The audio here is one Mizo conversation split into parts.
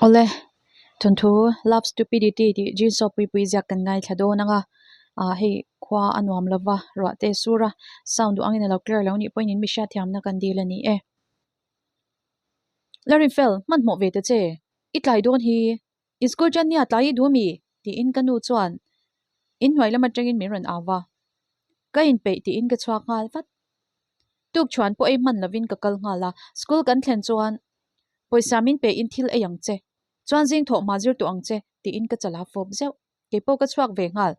Awle, thawnthu Love Stupidity tih Jigsaw Puipui ziak kan ngaithla dawn ang a, ah hei khua a nuam lo va, ruah te a sur a, sound duh angin a lo clear lo nih pawhin in mi hriatthiamna kan dil a ni e. Larry Fel, hmanhmawh ve ta che, i tlai dawn hi, i school tan nia tlai i duh mi? tiin ka nu chuan inhnuai lam atangin min rawn au va, ka inpeih tiin ka chhuak nghal vat. Tuk chhuan pawh ei hman lovin ka kal nghal a, school kan thlen chuan pawisa min pe in thil ei ang che, chuan zing thawh hma zir tawh ang che tiin ka chala fawp zeuh, keipawh ka chhuak ve nghal,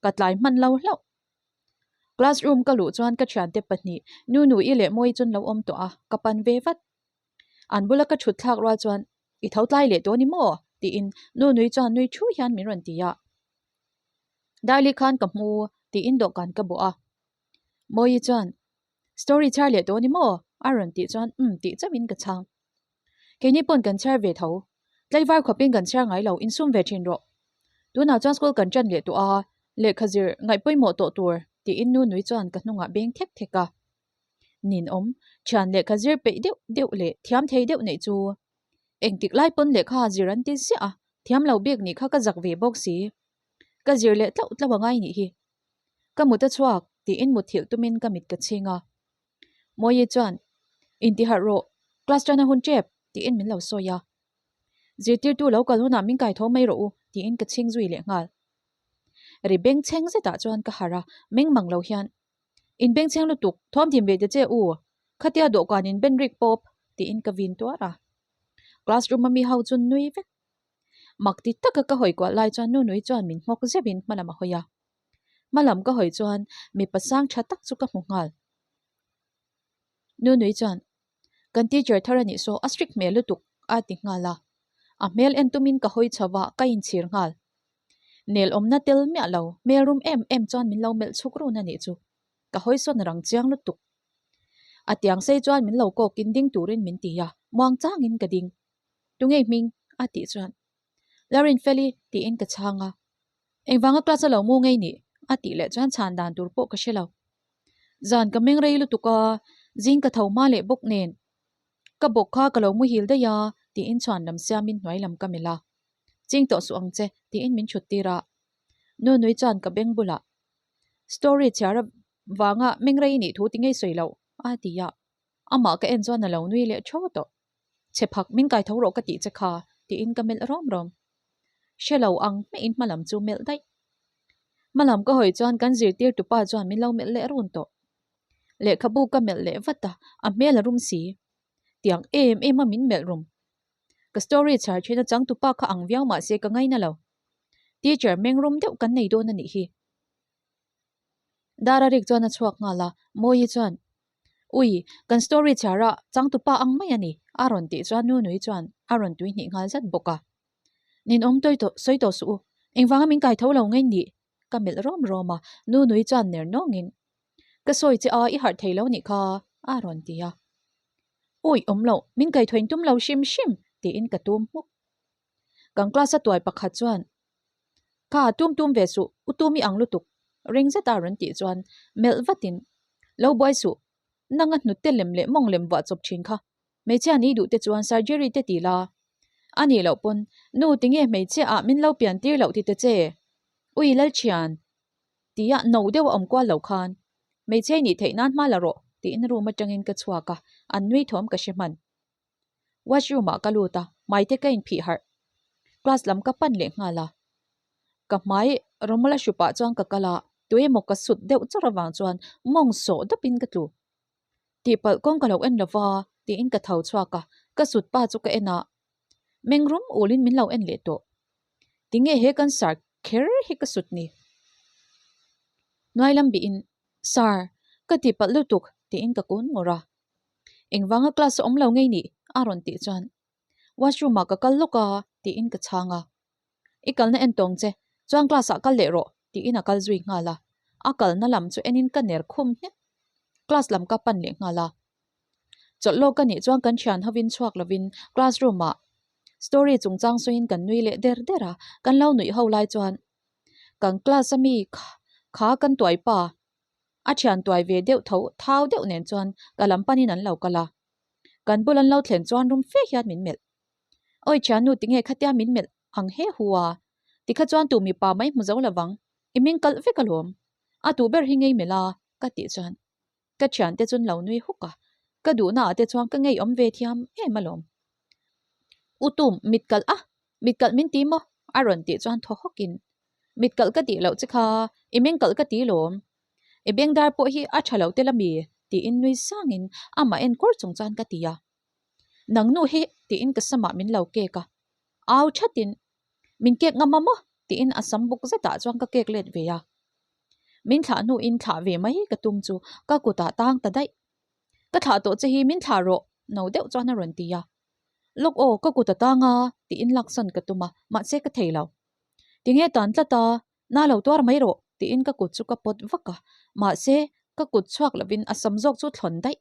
ka tlai hman lo hlauh. Classroom ka luh chuan ka thiante pahnih Nunu-i leh Mawi chu an lo awm tawh a, ka pan ve vat. An bula ka thut thlak rual chuan I tho tlai leh tawh ni maw? tiin Nunui chuan nui thu hian min rawn ti a. Darli khan ka hmu tiin dawhkan ka bawh a. Mawi chuan Story chhiar leh tawh ni maw? a rawn tih chuan umm tih chauhin ka chhang. Keini pawn kan chhiar ve tho. Tlaivar khawpin kan chhiar ngai lo, insum ve thin rawh. Tunah chuan school kan ṭan leh tawh a, lehkha zir ngaih pawimawh tawh tur tiin nu nui chuan ka hnungah beng thek thek a. Ninawm, thian lehkha zir peih deuh deuh leh thiam thei deuh neih chu engtik lai pawn lehkha zir an ti ziah a, thiam lo bik nih kha ka zak ve bawk si. Ka zir leh tlauh tlauh a ngai nih hi. Ka mut a chhuak tiin mutthilh tumin ka mit ka chhing a. Mawi chuan, Intiharh rawh, class ṭana hun ṭep tiin min lo sawi a. Zirtirtu lo kal hunah min kai tho mai rawh u tiin ka chhing zui leh nghal. Ri bengchheng zetah chuan ka harh a, meng mang lo hian, In bengchheng lutuk, thawm dim ve ta che u, khatia dawhkan in ben rik pawp tiin ka vin tuar a. Classroom a mi ho chu nui vek. Mak ti taka ka hawi kual lai chuan Nunui chuan min nghawk zeuhin hmalam a hawi a. Hmalam ka hawi chuan mipa sang tha tak chu ka hmu nghal. Nunui chuan, Kan teacher thar a nih saw a strict hmel lutuk a ti nghal a. A hmel en tumin ka hawi chho va, ka inchhir nghal. Nel awmna tel miah lo, hmel rum em em chuan min lo melh chhuk run a nih chu. Ka hawi sawn rang chiang lutuk. A tiang sei chuan min lo kawkin ding turin min ti a, muang changin ka ding. Tunge hming? a tih chuan Larinfeli tiin ka chhang a. Engvanga class a lo mu ngei nih? a tih leh chuan chhan dan tur pawh ka hre lo. Zan ka meng rei lutuk a, zing ka tho hma leh bawk nen ka bawk kha ka lo muhil daih a tiin chhuan lam siamin hnuai lam ka melh a. Ching tawh suh ang che tiin min chhut tir a. Nunui chuan ka beng bulah Story chhiar avanga meng rei nih thu ti ngei sawi loh a ti a. Amah ka en chuan a lo nui leh thaw tawh. Chhe phak min kai tho rawh ka tih che kha tiin ka melh rawm rawm. Hre lo ang hmeiin hmalam chu melh daih. Hmalam ka hawi chuan kan zirtir tupa chuan min lo melh leh run tawh. Lehkhabu ka melh leh vat a, a hmel a rum si. Tiang em em a min melh rum. Ka story chhar thin a changtupa kha ang viau mahse ka ngaina lo. Teacher meng rum deuh kan nei dawn a nih hi. Dara rik chuan a chhuak nghal a, Mawi chuan, Ui, kan story chhiar a changtupa ang mai a ni, a rawn tih chuan Nunui chuan a rawn tui hnih nghal zat bawk a. Ninawm tawi tawh, sawi tawh suh u, engvanga min kai tho lo ngei nih? Ka melh rawm rawm a, Nunui chuan ner nawngin, Ka sawi che a, i harh thei lo nih kha, a rawn ti a. Ui, awm loh, min kai thawn tum lo hrim hrim, tiin ka tum hmuk. Kan class a tuai pakhat chuan, Kha, tum tum ve suh, u tum i ang lutuk, ring zeta rawn tih chuan melh vatin, Lo buai suh, nanga hnute lem leh mawng lem vuah chawp thin kha, hmeichhia ni duh te chuan surgery te ti la. A nih loh pawn, nu tinge hmeichhia ah min lo pian tir loh ti ta che? Ui Lalthian, tia no deuh a awm kual lo khan, hmeichhia i nih theih nan hma la rawh, tiin room atangin ka chhuak a, an nui thawm ka hre hman. Washroom ah ka lut a, hmai te ka inphih harh. Class lam ka pan leh nghal a. Ka hmai Romola hru pah chuan ka kal a, tuemaw ka sut deuh chawrh avang chuan mawng sawh dawp in ka tlu. Tihpalh kawng ka lo en lova tiin ka tho chhuak a, ka sut pa chu ka en a. Meng rum ul in min lo en leh tawh. Tinge he kan sar kher hi ka sut ni? Hnuai lam bih in, Sar, ka tihpalh lutuk tiin ka kun ngawrh a. Engvanga class a awm lo ngei nih? a rawn tih chuan washroom ah ka kal lawk a tiin ka chhang a. I kalna en tawng che, chuan class ah kal leh rawh tiin a kal zui nghal a. A kalna lam chu enin ka ner khum nghek. Class lam ka pan leh nghal a. Chawlh lawk ka nih chuan kan thian hovin chhuak lovin classroom ah story chungchang sawiin kan nui leh der der a, kan lo nuih ho lai chuan kan class a mi kha kan tuai pa A thian tuai ve deuh tho thau deuh nen chuan ka lam panin an lo kal a. Kan bul an lo thlen chuan rum fe hian min melh. Awi thiannu tinge khatia min melh ang he hu a, tikha chuan tu mipa mai hmu zo lovang, i ming kalh vek alawm. A tu ber hi ngei melh a, ka tih chuan ka thiante chu an lo nui huk a, ka duhna ah te chuan ka ngeiawm ve thiam em alawm. U Tum, mit kalh a, mit kalh min ti maw? a rawn tih chuan thaw hawkin, Mit kalh ka tih loh che kha, i meng kalh ka ti lawm. I bengdar pawh hi a tha lo tel ami? tiin nui sangin amah en kawr chung chuan ka ti a. Nang nu hi tiin ka samah min lo kek a, au thatin, Min kek ngam a maw? tiin a sam buk zetah chuan ka kek let ve a. Min thlah hnuin thlah ve mai ka tum chu ka kutah tang ta daih. Ka thlah tawh che hi min thlah rawh no deuh chuan a rawn ti a. Lawk aw ka kut a tang a tiin laksawn ka tum a, mahse ka thei lo. Tinge tan tlat a, na lo tuar mai rawh tiin ka kut chu ka pawt vak a, mahse ka kut chhuak lovin a sam zawk chu thlawn daih.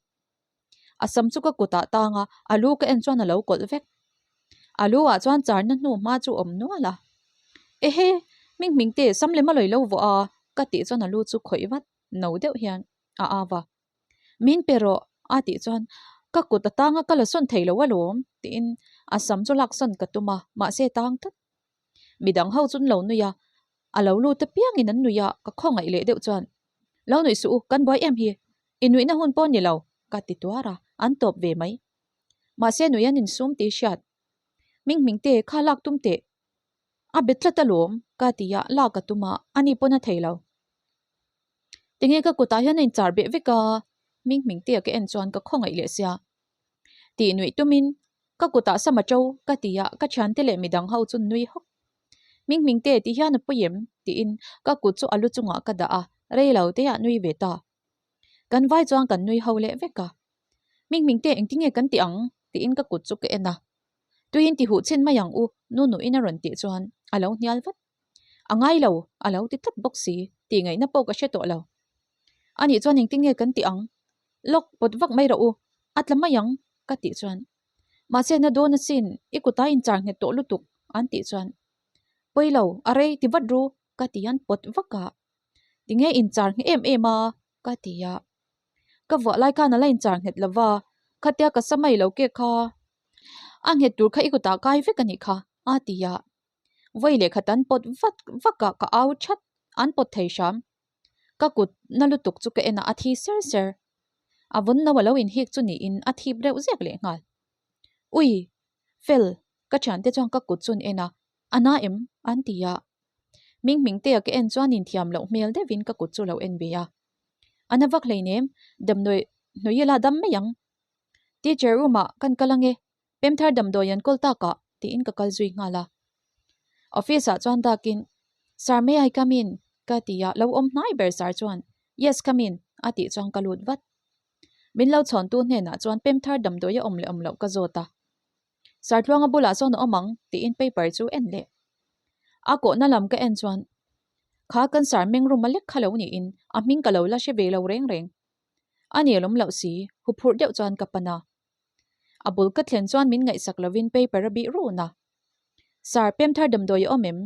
A sam chu ka kutah tang a, a lu ka en chuan a lo kawlh vek. A lu ah chuan charna hnu hma chu awm nual a. Ehe, hming hming te sam lem a lawi lo vawh a, ka tih chuan a lu chu khawih vat no deuh hian a au a. Min pe rawh a tih chuan ka kut a tang a ka la sawn thei lo alawm tiin a sam chu laksawn ka tum a, mahse tang tlat. Midang ho chu an lo nui a, a lo lut apiangin an nui a, ka khawngaih leh deuh chuan Lo nuih suh u, kan buai em hi, i nuihna hun pawh ni lo, ka ti tuar a, an tawp ve mai. Mahse nui an insum tih hriat. Hming hming te kha lak tum teh. A bet tlat alawm, ka ti a, lak a tum a, ani pawn a thei lo. Tinge ka kutah hian a inchar beh vek a, hming hming te ka en chuan ka khawngaih leh sia. Tih nuih tumin ka kutah sam a to ka ti a, ka thiante leh midang ho chu nui hawk. Hming hming te ti hian a pawi em? tiin ka kut chu a lu chungah ka dah a, rei lo te ah nui ve ta. Kan vai chuan kan nui ho leh vek a. Hming hming te engtinge kan ti ang? tiin ka kut chu ka en a. Tuiin ti huh chhin mai ang u, nu nuin a rawn tih chuan a lo hnial vat. A ngai lo, a lo ti tlat bawk si, tih ngaihna pawh ka hre tawh lo. Anih chuan engtinge kan ti ang? Lawk pawt vak mai rawh u, a tla mai ang, ka tih chuan. Mahse na dawn asin, i kut a inchar nghet tawh lutuk, an tih chuan. Pawi lo, a rei ti vat ru, ka ti an pawt vak a. Tinge inchar nghet em em a, ka ti a. Ka vuah lai khan a la inchar nghet lo va, khatia ka sa mai lo kek kha. A nghet tur kha i kutah kai vek a nih kha, a ti a. Vawi leh khat an pawt vat vak a, ka au that, an pawt thei hram. Ka kut na lutuk chu ka en a, a thi ser ser. A vawn no a lo inhik chu niin a thip reuh zek leh nghal. Ui! Fel! Ka thiante chuan ka kut chu an en a, a na em? an ti a. Hming Hmingtea ka en chuan inthiam loh hmel deuhin ka kut chu lo en ve a. A na vak hleinem, damdawi hnawih ila dam mai ang. Teacher room ah kan kal ange, Pemthar damdawi an kawl tak ah tiin ka kal zui nghal a. Office ah chuan dakin, Sir may I come in? ka ti a, lo awm hnai ber sir chuan, Yes come in a tih chuan ka lut vat. Min lo chhawntu hnenah chuan Pemthar damdawi a awm leh awm loh ka zawt a. Sir Tluanga bulah sawn a awm ang tiin paper chu en leh. A kawhna lam ka en chuan kha kan sir meng room a lek kha lo niin a hming ka lo la hre ve lo reng reng. A ni alawm loh si, huphurh deuh chuan ka pan a. A bul ka thlen chuan min ngaihsak lovin paper a bih run a. Sir, Pemthar damdawi a awm em?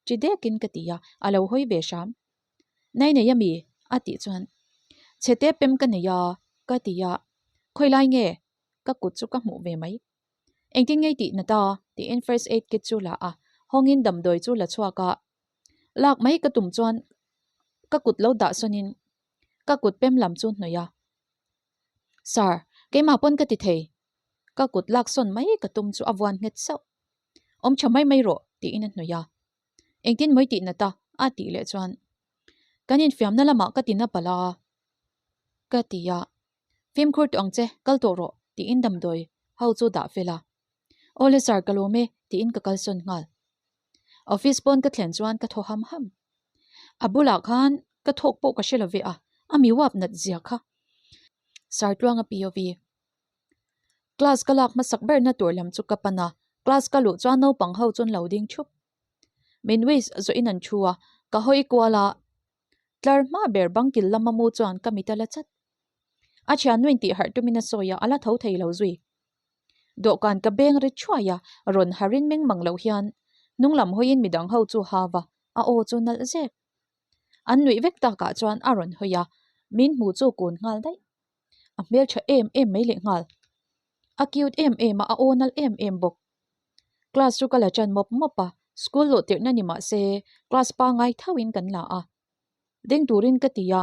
Chi dekin ka ti a, a lo hawi ve hram. Nei nei a mi? a tih chuan, Chhete pem ka nei a, ka ti a, Khawi lai nge? Ka kut chu ka hmuh ve mai. Engtin ngei tih na ta? tiin first aid kit chu la a, hawngin damdawi chu la chhuak a. Lak mai ka tum chuan ka kut lo dah sawnin ka kut pem lam chu hnawih a. Sir, keimah pawn ka ti thei. Ka kut lak sawn mai ka tum chu a vuan nghet sauh. Awm tha mai mai rawh, tiin a hnawih a. Engtin mawi tih nat a? a tih leh chuan, Kan infiamna lamah ka ti na palh a, ka ti a. Fimkhur tawh ang che, kal tawh rawh, tiin damdawi ho chu dah fel a. Awle sir, ka lawm e, tiin ka kalsawn nghal. Office pawn ka thlen chuan ka thaw ham ham. A bulah khan ka thawk pawh ka hre lo ve a, a mi uap nat zia kha. Sir Tluanga POV. Class ka lak hmasak berna tur lam chu ka pan a, class ka luh chuan naupang ho chu an lo ding thup. Min wish zawhin an thu a, ka hawi kual a, tlar hma ber bangkil lama mu chuan ka mit a la chat. A thiannuin tih harh tumin a sawi a, a la tho thei lo zui. Dawhkan ka beng ri thuai a, rawn harin meng mang loh hian hnung lam hawiin midang ho chu hau va, a aw chu nalh zek. An nuih vek takah chuan a rawn hawi a, min hmu chu kun nghal daih. A hmeltha em em mai leh nghal. A cute em em a, a aw nalh em em bawk. Class chu ka la ṭan mawp mawp a, school luh tirhna ni mah se class pangai thauhin kan la a. Ding turin ka ti a,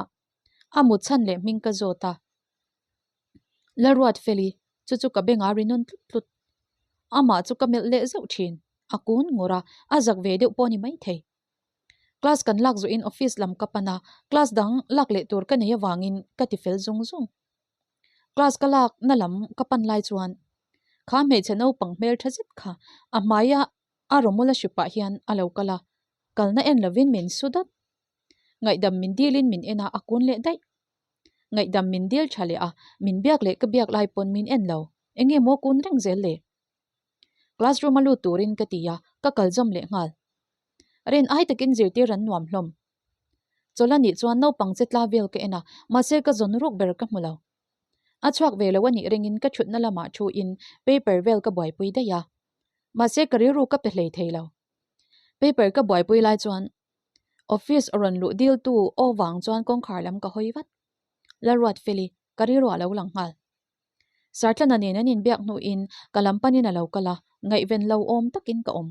a mut chhan leh hming ka zawt a. Lalruatfeli, chu chu ka bengah ri nawn tlut tlut. Amah chu ka melh leh zauh thin, a kun ngur a, a zak ve deuh pawh a ni maithei. Class kan lak zuihin office lam ka pan a, class dang lak leh tur ka nei avangin ka ti fel zung zung. Class ka lak na lam ka pan lai chuan kha hmeichhe naupang hmel tha zet kha a hmaia a rawmawla hri pah hian a lo kal a, kalna en lovin min su dawt. Ngaihdam min dilin min en a, a kun leh daih. Ngaihdam min dil tha leh a, min biak leh ka biak lai pawn min en lo. Enge maw kun reng zel le? Classroom a lut turin ka ti a, ka kal zawm leh nghal. Rin ai takin zirtir an nuam hlawm. Chawlh a nih chuan naupang che tla vel ka en a, mahse ka zawn ruk ber ka hmu lo. A chhuak ve lo a nih ringin ka thutna lamah thu in paper vel ka buaipui daih a. Mahse ka rilru ka pe hlei thei lo. Paper ka buaipui lai chuan office rawn luh dil tu aw vang chuan kawngkhar lam ka hawi vat. Lalruatfeli, ka rilru a lo lang nghal. Sartlana nen an inbiak hnuin ka lam panin a lo kal a, ngaihven lo awm takin ka awm.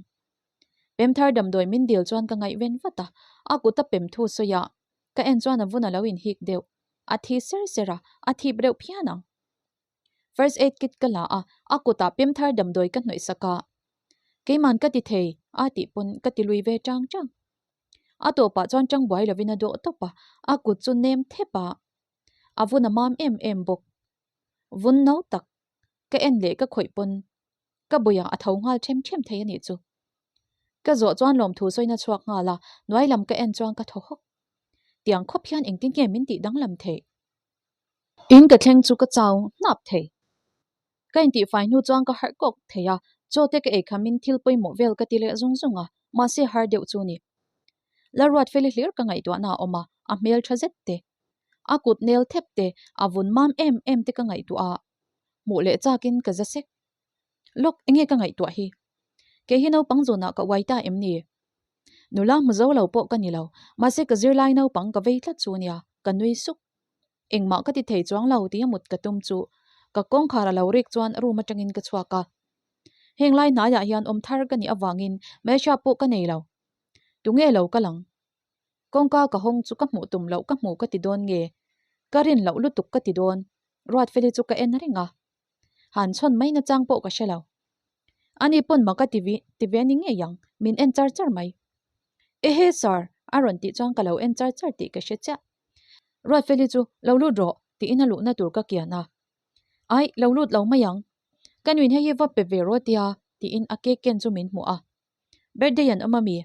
Pemthar damdawi min dil chuan ka ngaihven vat a, a kut a pem thu sawi a, ka en chuan a vun a lo inhik deuh. A thi ser ser a, a thip reuh phian ang. First aid kit ka la a, a kutah pemthar damdawi ka hnawih sak a. Keiman ka ti thei, a tih pawn ka ti lui ve chang chang. A tawpah chuan chang buai lovin a dawh tawp a, a kut chu nem thep a, a vun a mam em em bawk. Vun no tak ka en leh ka khawih pawn ka buiah a tho nghal them them thei a nih chu. Ka zawh chuan lawmthu sawina chhuak nghal a, hnuai lam ka en chuan ka thaw hawk. Tiang khawp hian engtin nge min tih danglam theih? In ka thleng chu ka chau hnap thei. Ka intihfai hnu chuan ka harh kawk thei a, chaw te ka ei khamin thil pawimawh vel ka ti leh zung zung a, mahse har deuh chu ni. Lalruatfeli hlir ka ngaihtuahna a awm a, a hmel tha zet te, a kut nel thep te, a vun mam em em te ka ngaihtuah a, hmuh leh chakin ka za sek. Lawk, enge ka ngaihtuah hi? Kei hi naupang zawnah ka uai ta em ni? Nula hmu zo lo pawh ka ni lo, mahse ka zirlai naupang ka vei tlat chu nia, ka nui suk. Engmah ka ti thei chuang lo tia mut ka tum chu ka kawngkhar a lo rik chuan room atangin ka chhuak a. Heng lai hnaiah hian awm thar ka nih avangin hmelhriat pawh ka nei lo. Tunge lo ka lang? Kawngka ka hawng chu ka hmuh tum loh ka hmu ka ti dawn nge? Ka rin loh lutuk ka ti dawn. Ruatfeli chu ka en reng a. Han chhawn mai nachang pawh ka hre lo. Ani pawn mak a ti ti ve ni ngei ang, min en char char mai. Ehe sir! a rawn tih chuan ka lo en char char tih ka hre chiah. Ruatfeli chu lo lut rawh tiin a luhna tur ka kian a. Ai, lo lut lo mai ang. Ka nuin hei hi va pe ve rawh tia tiin a cake ken chu min hmuh a. Birthday an awm ami?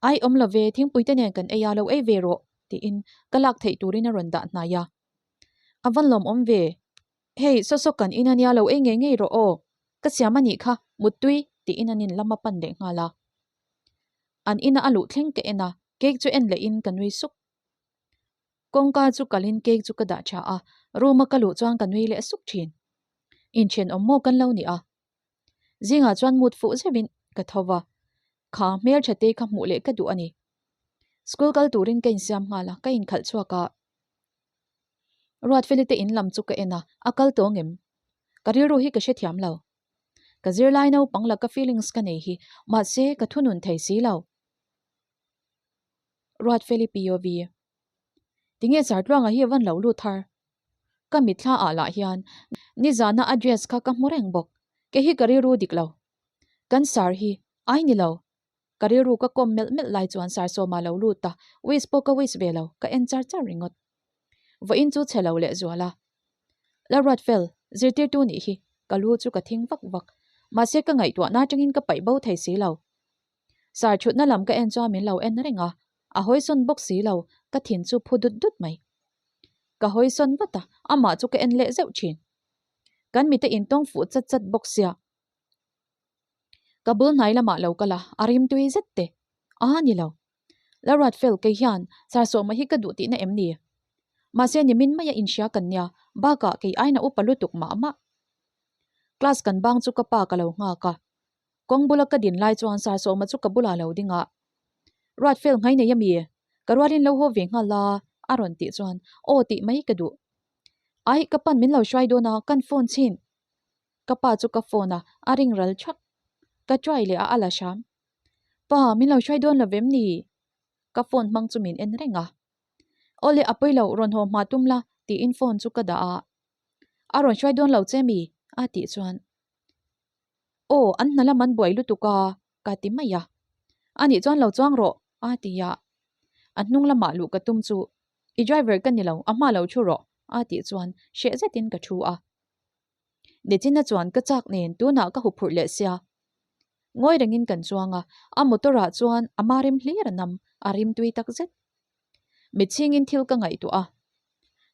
Ai awm lo ve, thingpui te nen kan ei a, lo ei ve rawh tiin ka lak theih turin a rawn dah hnai a. A van lawmawm ve. Hei, saw saw kan in ania lo ei ngei ngei rawh aw. Ka siam a nih kha, muttui tiin an in lam a pan leh nghal a. An ina a luh thleng ka en a, cake chu en lehin ka nui suk. Kawngka chu kalin cake chu ka dah tha a, room a ka luh chuan ka nui leh suk thin. Inthenawm maw kan lo ni a? Zingah chuan mut fuh zeuhin ka tho va, kha hmeltha te kha hmuh leh ka duh a ni. School kal turin ka insiam nghal a, ka inkhalh chhuak a. Ruatfeli te in lam chu ka en a, a kal tawh ngem? Ka rilru hi ka hrethiam lo. Ka zirlai naupang laka feelings ka nei hi, mahse ka thunun thei si lo. Ruatfeli POV. Tinge Sartluanga hi a van lo lut thar? Ka mitthla ah lah hian nizana a dress kha ka hmu reng bawk, kei hi ka rilru dik lo. Kan sar hi ai ni lo. Ka rilru ka kawm melh melh lai chuan sar sawma lo lut a, wish pawh ka wish ve lo, ka en char char ringawt. Vawiin chu chhe lo leh zual a. Lalruatfel, zirtirtu nih hi ka lu chu ka thing vak vak, mahse ka ngaihtuahna atangin ka paih bo thei si lo. Sar thutna lam ka en chuan min lo en reng a, a hawisawn bawk si lo, ka thin chu phu dut dut mai. Ka hawisawn vat a, amah chu ka en leh zeuh thin. Kan mite intawng fuh chat chat bawk sia. Ka bul hnai lamah lo kal a, a rim tui zet te. A ni lo. Lalruatfel, kei hian Sar Sawma hi ka duh tihna em ni? Mahse nimin maia inhria kan nia, bakah kei aina upa lutuk mah mah. Class kan bang chu ka pa ka lo nghak a. Kawng bula ka din lai chuan Sar Sawma chu ka bulah lo ding a. Ruatfel nghai nei ami? Ka rualin lo haw ve nghal la a rawn tih chuan aw tih mai ka duh. Ai ka pan min lo hruai dawn a, kan phone chhin. Ka pa chu ka phone a, a ring ral thak. Ka try leh a a la hram. Pa, min lo hruai dawn lo vem ni? Ka phone hmang chu min en reng a. Awle a pawi lo, rawn haw hma tum la, tiin phone chu ka dah a. A rawn hruai dawn lo che mi? a tih chuan. Aw, an hna lam an buai lutuk a, ka ti mai a. Anih chuan lo chuang rawh, a ti a. A hnung lamah luh ka tum chu, I driver ka ni lo, a hma lo thu rawh, a tih chuan hreh zetin ka thu a. Nichina chuan ka chak nen tunah ka huphurh leh sia. Ngawi rengin kan chuang a, a motor ah chuan a ma rim hlir a nam, a rim tui tak zet. Mitchhingin thil ka ngaihtuah a.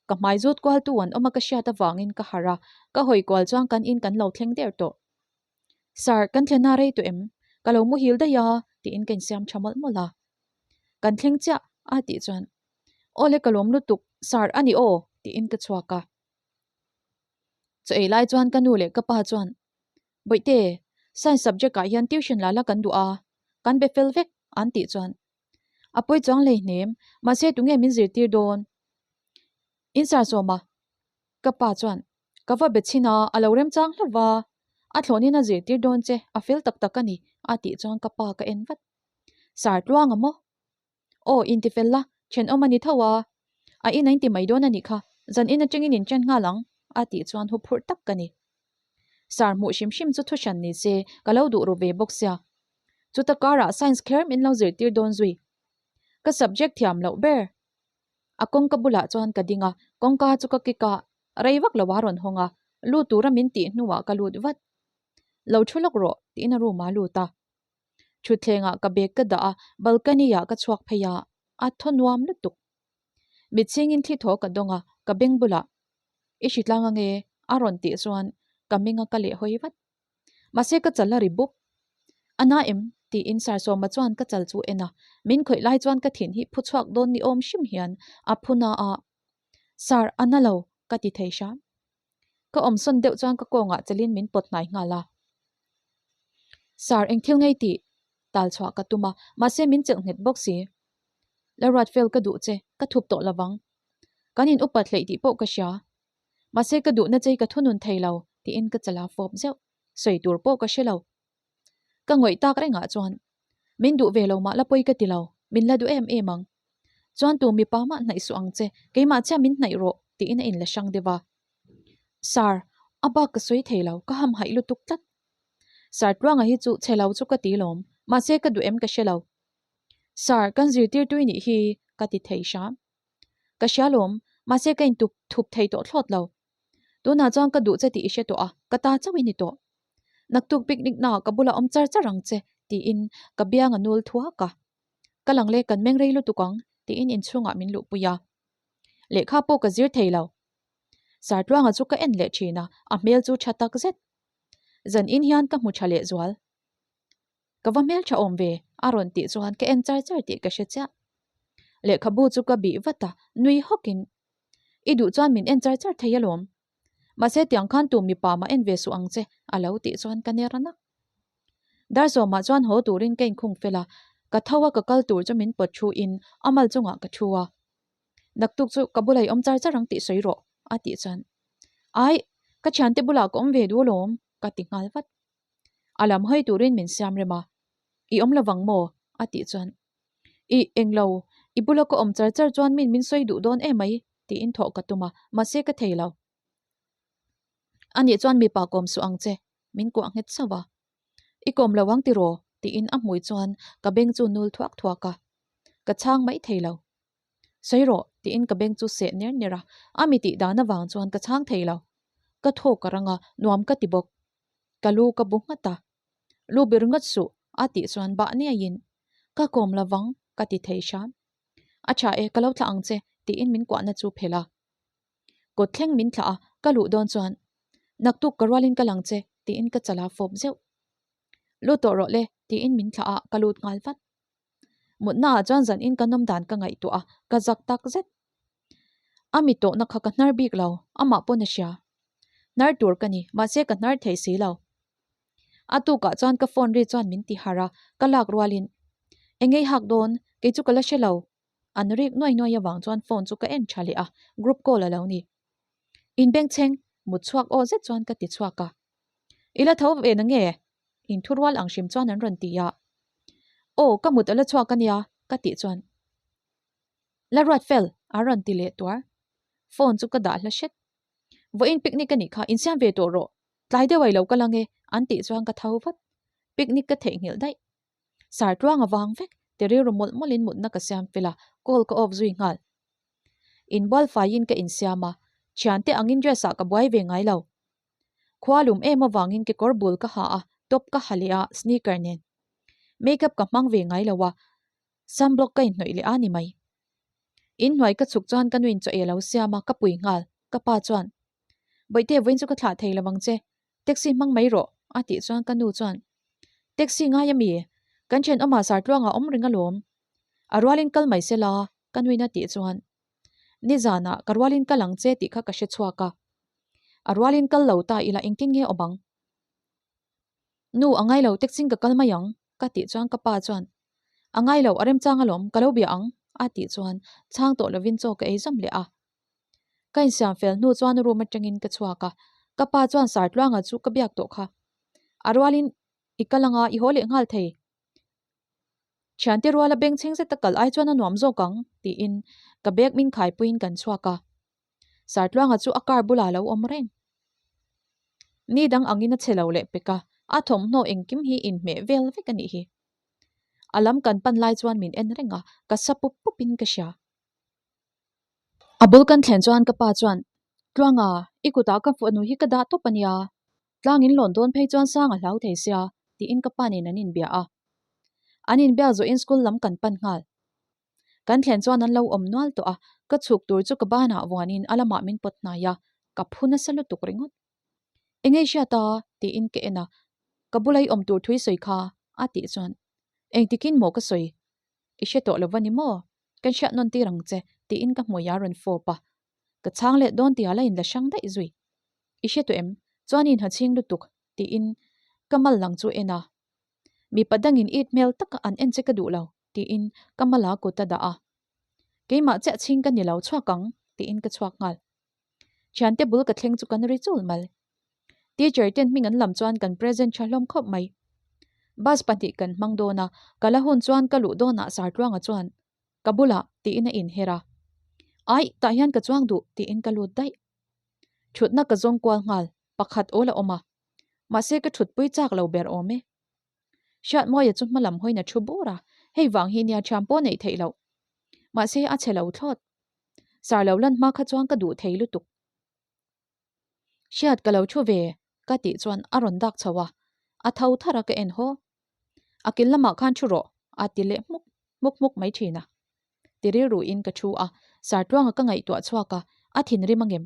Ka hmai zut kual tu an awm a ka hriat avangin ka harh a, ka hawi kual chuan kan in kan lo thleng der tawh. Sir, kan thlen a rei tawh em? Ka lo muhil daih a, tiin ka insiam tha mawlh mawlh a. Kan thleng chiah, a tih chuan, Awle ka lawm lutuk, sir a ni aw, tiin ka chhuak a. Chaw ei lai chuan ka nu leh ka pa chuan, Bawihte, science subject ah hian tuition la la kan duh a, kan be fel vek, an tih chuan, A pawi chuang lei hnem, mahse tunge min zirtir dawn? In sar sawm a, ka pa chuan, Ka va be chhin a, a lo remchang hlauh va, a thlawnin a zirtir dawn che, a fel tak tak a ni, a tih chuan ka pa ka en vat. Sar tluang a maw? Aw, intifel la, thenawm a ni tho a, a in a inti mai dawn a nih kha, zan in atangin in chen nghal ang, a tih chuan huphurh tak ka ni. Sar hmuh hrim hrim chu thuhran ni se, ka lo duh ru ve bawk sia. Chuta karah science kher min lo zirtir dawn zui. Ka subject thiam loh ber. A kawngka bulah chuan ka ding a, kawngka chu ka kick a, rei vak lo a rawn hawng a, lut tura min tih hnuah ka lut vat. Lo thu lawk rawh, tiin a room ah a lut a. Thutthlengah ka bag ka dah a, balcony ah ka chhuak phei a, a thaw nuam lutuk. Mitchhingin thli thaw ka dawng a, ka beng bulah, I hritlang ange, a rawn tih chuan ka meng a ka lehhawi vat. Mahse ka chal a ri buk. A na em? tiin Sarsawma chuan ka chal chu en a, min khawih lai chuan ka thin hi phu chhuak dawn ni awm hrim hian a phu na a. Sar, a na lo, ka ti thei hram. Ka awmsawn deuh chuan ka kawngah chalin min pawt hnai nghal a. Sar, eng thil ngei tih? Tal chhuah ka tum a, mahse min chelh nghet bawk si. La ruat fel ka duh che, ka thup tawh lovang. Kan in upat hleih tih pawh ka hria. Mahse ka duhna chei ka thunun thei lo, tiin ka chala fawp zeuh. Sawi tur pawh ka hre lo. Ka ngawih tak rengah chuan, Min duh ve lo mah la pawi ka ti lo, min la duh em em ang. Chuan tu mipa mah hnaih suh ang che, keimah chiah min hnaih rawh, tiin a inla hrang deuh a. Sir, a bak ka sawi thei lo, ka hamhaih lutuk tlat. Sir Tluanga hi chu chhe lo chu ka ti lawm, mahse ka duh em ka hre lo. Sir, kan zirtirtui nih hi, ka ti thei hram. Ka hria lawm, mahse ka intup thup thei tawh thlawt lo. Tunah chuan ka duh che tih i hre tawh a, ka ta chauh i ni tawh. Naktuk picnic naah ka bulah awm char char ang che, tiin ka biang a nul thuak a. Ka lang le, kan meng rei lutuk ang, tiin inchhungah min luhpui a. Lehkha pawh ka zir thei lo. Sartluanga chu ka en leh thin a, a hmel chu tha tak zet. Zan in hian ka hmu tha leh zual. Ka va hmeltha awm ve, a rawn tih chuan ka en char char tih ka hre chiah. Lehkhabu chu ka bih vat a, nui hawkin, I duh chuan min en char char thei alawm. Mahse tiang khan tu mipa mah en ve suh ang che, a lo tih chuan ka ner nak. Dar sawmah chuan haw turin ka inkhung fel a, ka tho a ka kal tur chu min pawt thu in a mal chungah ka thu a. Naktuk chu ka bulah i awm char char ang tih sawi rawh, a tih chuan, Aih, ka thiante bulah ka awm ve duh alawm, ka ti nghal vat. A lam hawi turin min siam rem a, I awm lovang maw? a tih chuan, Ih, englo, i bula ka awm char char chuan min min sawi duh dawn emai, tiin thawh ka tum a, mahse ka thei lo. Anih chuan mipa kawm suh ang che, min kuah nghet sauh a. I kawm lo ang tiraw? tiin a hmui chuan ka beng chu nul thuak thuak a, ka chhang mai thei lo. Sawi rawh, tiin ka beng chu seh ner ner a, a mi tih dan avang chuan ka chhang thei lo. Ka thaw ka rang a, nuam ka ti bawk. Ka lu ka bu nghat a. Lu bir ngawt suh, a tih chuan bah niaiin, Ka kawm lo vang, ka ti thei hram. A tha e, ka lo thlah ang che, tiin min kuahna chu phelh a. Kawt thleng min thlah a, ka luh dawn chuan, Naktuk ka rualin ka lang che, tiin ka chala fawp zeuh. Lut tawh rawh le, tiin min thlah a, ka lut nghal vat. Mutna ah chuan zan in ka nawm dan ka ngaihtuah a, ka zak tak zet. A mi tawhna kha ka hnar bik lo, amah pawn a hria. Hnar tur ka ni, mahse ka hnar thei si lo. A tukah chuan ka phone ri chuan min ti harh a, ka lak rualin, Engei hak dawn, kei chu ka la hre lo. An rik nuai nuai avang chuan phone chu ka en tha leh a, group call a lo ni. Inbengchheng, mut chhuak aw zet chuan ka ti chhuak a. I la tho ve na nge? Inthurual ang hrim chuan an rawn ti a. Aw, ka mut a la chhuak a nia, ka tih chuan. La ruat fel, a rawn ti leh tuar. Phone chu ka dah hla hret. Vawiin picnic a nih kha, insiam ve tawh rawh. Tlai deuh a i lo kal ang e, an tih chuan ka tho vat. Picnic ka theihnghilh daih. Sar tluang a vang vek, ti rilru mawlh mawlhin mutna ka siam fel a, call ka off zui nghal. Inbual faiin ka insiam a, thiante angin dress ah ka buai ve ngai lo. Khua lum em avangin kekawr bul ka ha a, top ka ha leh a, sneaker nen. Makeup ka hmang ve ngai lo a, sunblock ka inhnawih leh a ni mai. Inhnuai ka chhuk chuan ka nuin chaw ei a lo siam a, ka pui nghal. Ka pa chuan, Bawihte, vawiin chu ka thlah thei lo ang che, taxi hmang mai rawh, a tih chuan ka nu chuan, Taxi ngai ami? Kan thenawmah Sartluangah awm reng alawm. A rualin kal mai sela, ka nuin a tih chuan, Nizanah ka rualin kal ang che tih kha ka hre chhuak a. A rualin kal lo ta ila engtin nge awm ang? Nu, a ngai lo, taxi-in ka kal mai ang, ka tih chuan ka pa chuan, A ngai lo, a remchang alawm, ka lo bia ang, a tih chuan chhang tawh lovin chaw ka ei zawm leh a. Ka insiam fel hnu chuan room atangin ka chhuak a, ka pa chuan Sartluanga chu ka biak tawh kha. A rualin i kal anga i haw leh nghal thei. Thiante ruala bengchheng zeta kal ai chuan a nuam zawk ang, tiin ka bag min khaipuiin kan chhuak a. Sartluanga chu a car bulah a lo awm reng. Ni dang angin a che lo leh pek a, a thawmhnaw engkim hi inhmeh vel vek a nih hi. A lam kan pan lai chuan min en reng a, ka sa pup pupin ka hria. A bul kan thlen chuan ka pa chuan, Tluanga, i kutah ka fanu hi ka dah tawp a nia. Tlang in lawn dawn phei chuan sang a hlau thei sia, tiin ka pa nen an inbia a. An inbia zawhin school lam kan pan nghal. Kan thlen chuan an lo awm nual tawh a, ka chhuk tur chu ka banah vuanin a lamah min pawt hnai a, ka phu nasa lutuk ringawt. Engei hriat a? tiin ka en a, ka bula i awm tur thui sawi kha, a tih chuan, Engtikin maw ka sawi? I hre tawh lo va ni maw? Kan hriat nawn tir ang che, tiin ka hmui a rawn fawp a. Ka chhang leh dawn tih a la inla hrang daih zui. I hre tawh em? Chuan i inha chhing lutuk, tiin ka mal lang chu en a. Mipa dangin it hmel taka an en che ka duh lo, tiin ka mala kut a dah a. Keimah chiah chhing ka ni lo chhuak ang, tiin ka chhuak nghal. Thiante bul ka thleng chu kan ri chul mal. Teacher ten hming an lam chuan kan present tha hlawm khawp mai. Bus pahnih kan hmang dawn a, ka la hun chuan ka luh dawnah Sartluanga chuan ka bulah tiin a inher a. Aih, tah hian ka chuang duh tiin ka lut daih. Thutna ka zawng kual nghal, pakhat awl a awm a. Mahse ka thutpui chak lo ber awm e. Hriatmawia chu hma lam hawiin a thu bur a, hei vang hi nia thiam pawh neih theih loh. Mahse a chhe lo thlawt. Sar lo lan hma kha chuan ka duh thei lutuk. Hriat ka lo thu ve ka tih chuan a rawn dak chho a, a tho thar a ka en haw. A kil lamah khan thu rawh a ti leh hmuk hmuk hmuk mai thin a. Ti rilruin ka thu a, Sartluanga ka ngaihtuah chhuak a, a thinrim angem?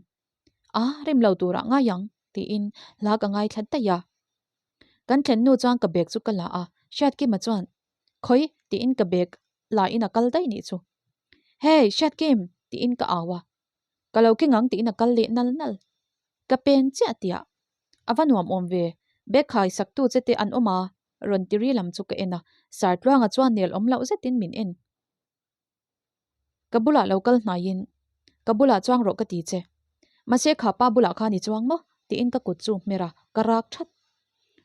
A, rim lo turah ngai ang tiin hla ka ngaithla daih a. Kan thlen hnu chuan ka bag chu ka la a, Hriatkima chuan, Khawi? tiin ka bag la in a kal daih nih chu. Hey, Hriatkim! tiin ka au a. Ka lo keng ang tiin a kal leh nal nal. Ka pen chiah tiah. A va nuam awm ve, bag khai sak tu che te an awm a, rawn ti ri lam chu ka en a, Sartluanga chuan nel awm loh zetin min en. Ka bulah lo kal hnaiin, Ka bulah chuang rawh ka ti che. Mahse kha pa bulah khan i chuang maw? tiin ka kut chu hmer a, ka rak that.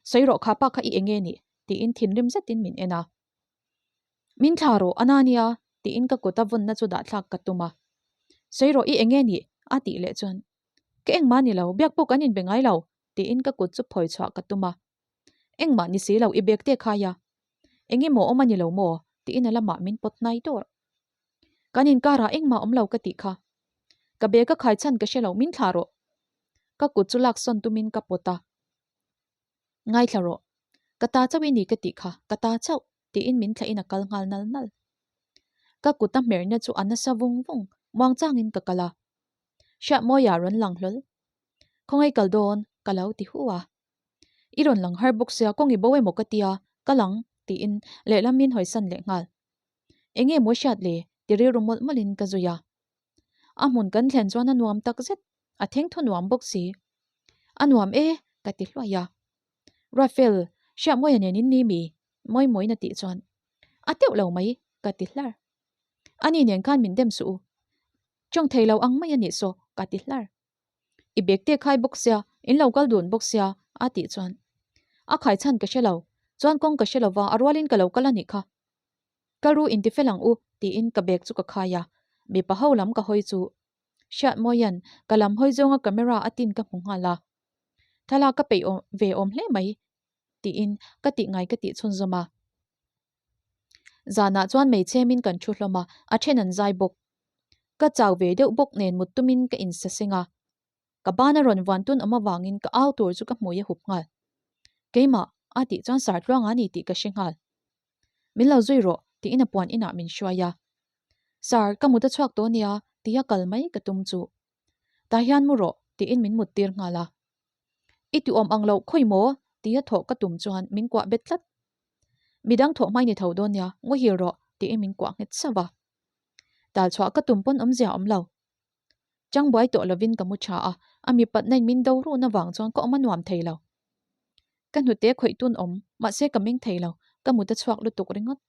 Sawi rawh kha pa kha i enge nih? tiin thinrim zetin min en a. Min thla rawh a na nia tiin ka kut a vawnna chu dah thlak ka tum a. Sawi rawh i enge nih? a tih leh chuan, Ka engmah ni lo, biak pawh kan inbe ngai lo tiin ka kut chu phawi chhuah ka tum a. Engmah ni si lo i bag te khai a. Engemaw awm a ni lo maw? tiin a lamah min pawt hnai dawr. Kan inkarah engmah awm lo ka tih kha. Ka bag a khai chhan ka hre lo min thlah rawh. Ka kut chu laksawn tumin ka pawt a. Ngaithla rawh. Ka ta chauh i ni ka tih kha, ka ta chauh, tiin min thlahin a kal nghal nal nal. Ka kut a hmerna chu a nasa vung vung, muangchangin ka kal a. Hriatmawia rawn lang hlawl. Khawngaih kal dawn, ka lo ti hu a. I rawn lang har bawk sia, kawng i bo emaw ka tia, kal ang, tiin lehlam min hawisan leh nghal. Eng nge maw hriat le, ti rilru mawlh mawlhin ka zui a. A hmun kan thlen chuan a nuam tak zet, a thengthaw nuam bawk si. A nuam e, ka ti hluai a. Raphael, Hriatmawia nen in ni mi? Mawimawiin a tih chuan, A teuh lo mai, ka ti hlar. Ani nen khan min dem suh u. Tawng thei lo ang mai a nih saw, ka ti hlar. I bag te khai bawk sia, in lo kal dun bawk sia, a tih chuan. A khai chhan ka hre lo. Chuan kawng ka hre lova, a rualin ka lo kal a nih kha. Ka ru intifel ang u, tiin ka bag chu ka khai a. Mipa ho lam ka hawi chu Hriatmawia'n ka lam hawi zawnga camera a tin ka hmu nghal a. Thlalak ka peih ve awm hle mai, tiin ka tih ngai ka tih chhunzawm a. Zanah chuan hmeichhemin kan thu hlawm a, a then an zai bawk. Ka chau ve deuh bawk nen mut tumin ka insaseng a. Ka ban a rawn vuan tun awm avangin ka au tur chu ka hmui a hup nghal. Keimah, a tih chuan Sartluang a ni tih ka hre nghal. Min lo zui rawh, tiin a puan inah min hruai a. Sir, ka mut a chhuak tawh nia, tia kal mai ka tum chu. Tah hian mu rawh, tiin min mut tir nghal a. I ti awm ang loh khawi maw? tia thawh ka tum chuan min kuah bet tlat. Midang thawh hmai ni tho dawn nia, ngaw rawh, tiin min kuah nghet sauh a. Tal chhuah ka tum pawn awmzia awm lo. Chang buai tawh lovin ka mu tha a, a mipatna in min do run avang chuan ka awm a nuam thei lo. Ka hnute khawih tun awm, mahse ka meng thei lo, ka mut a chhuak lutuk ringawt.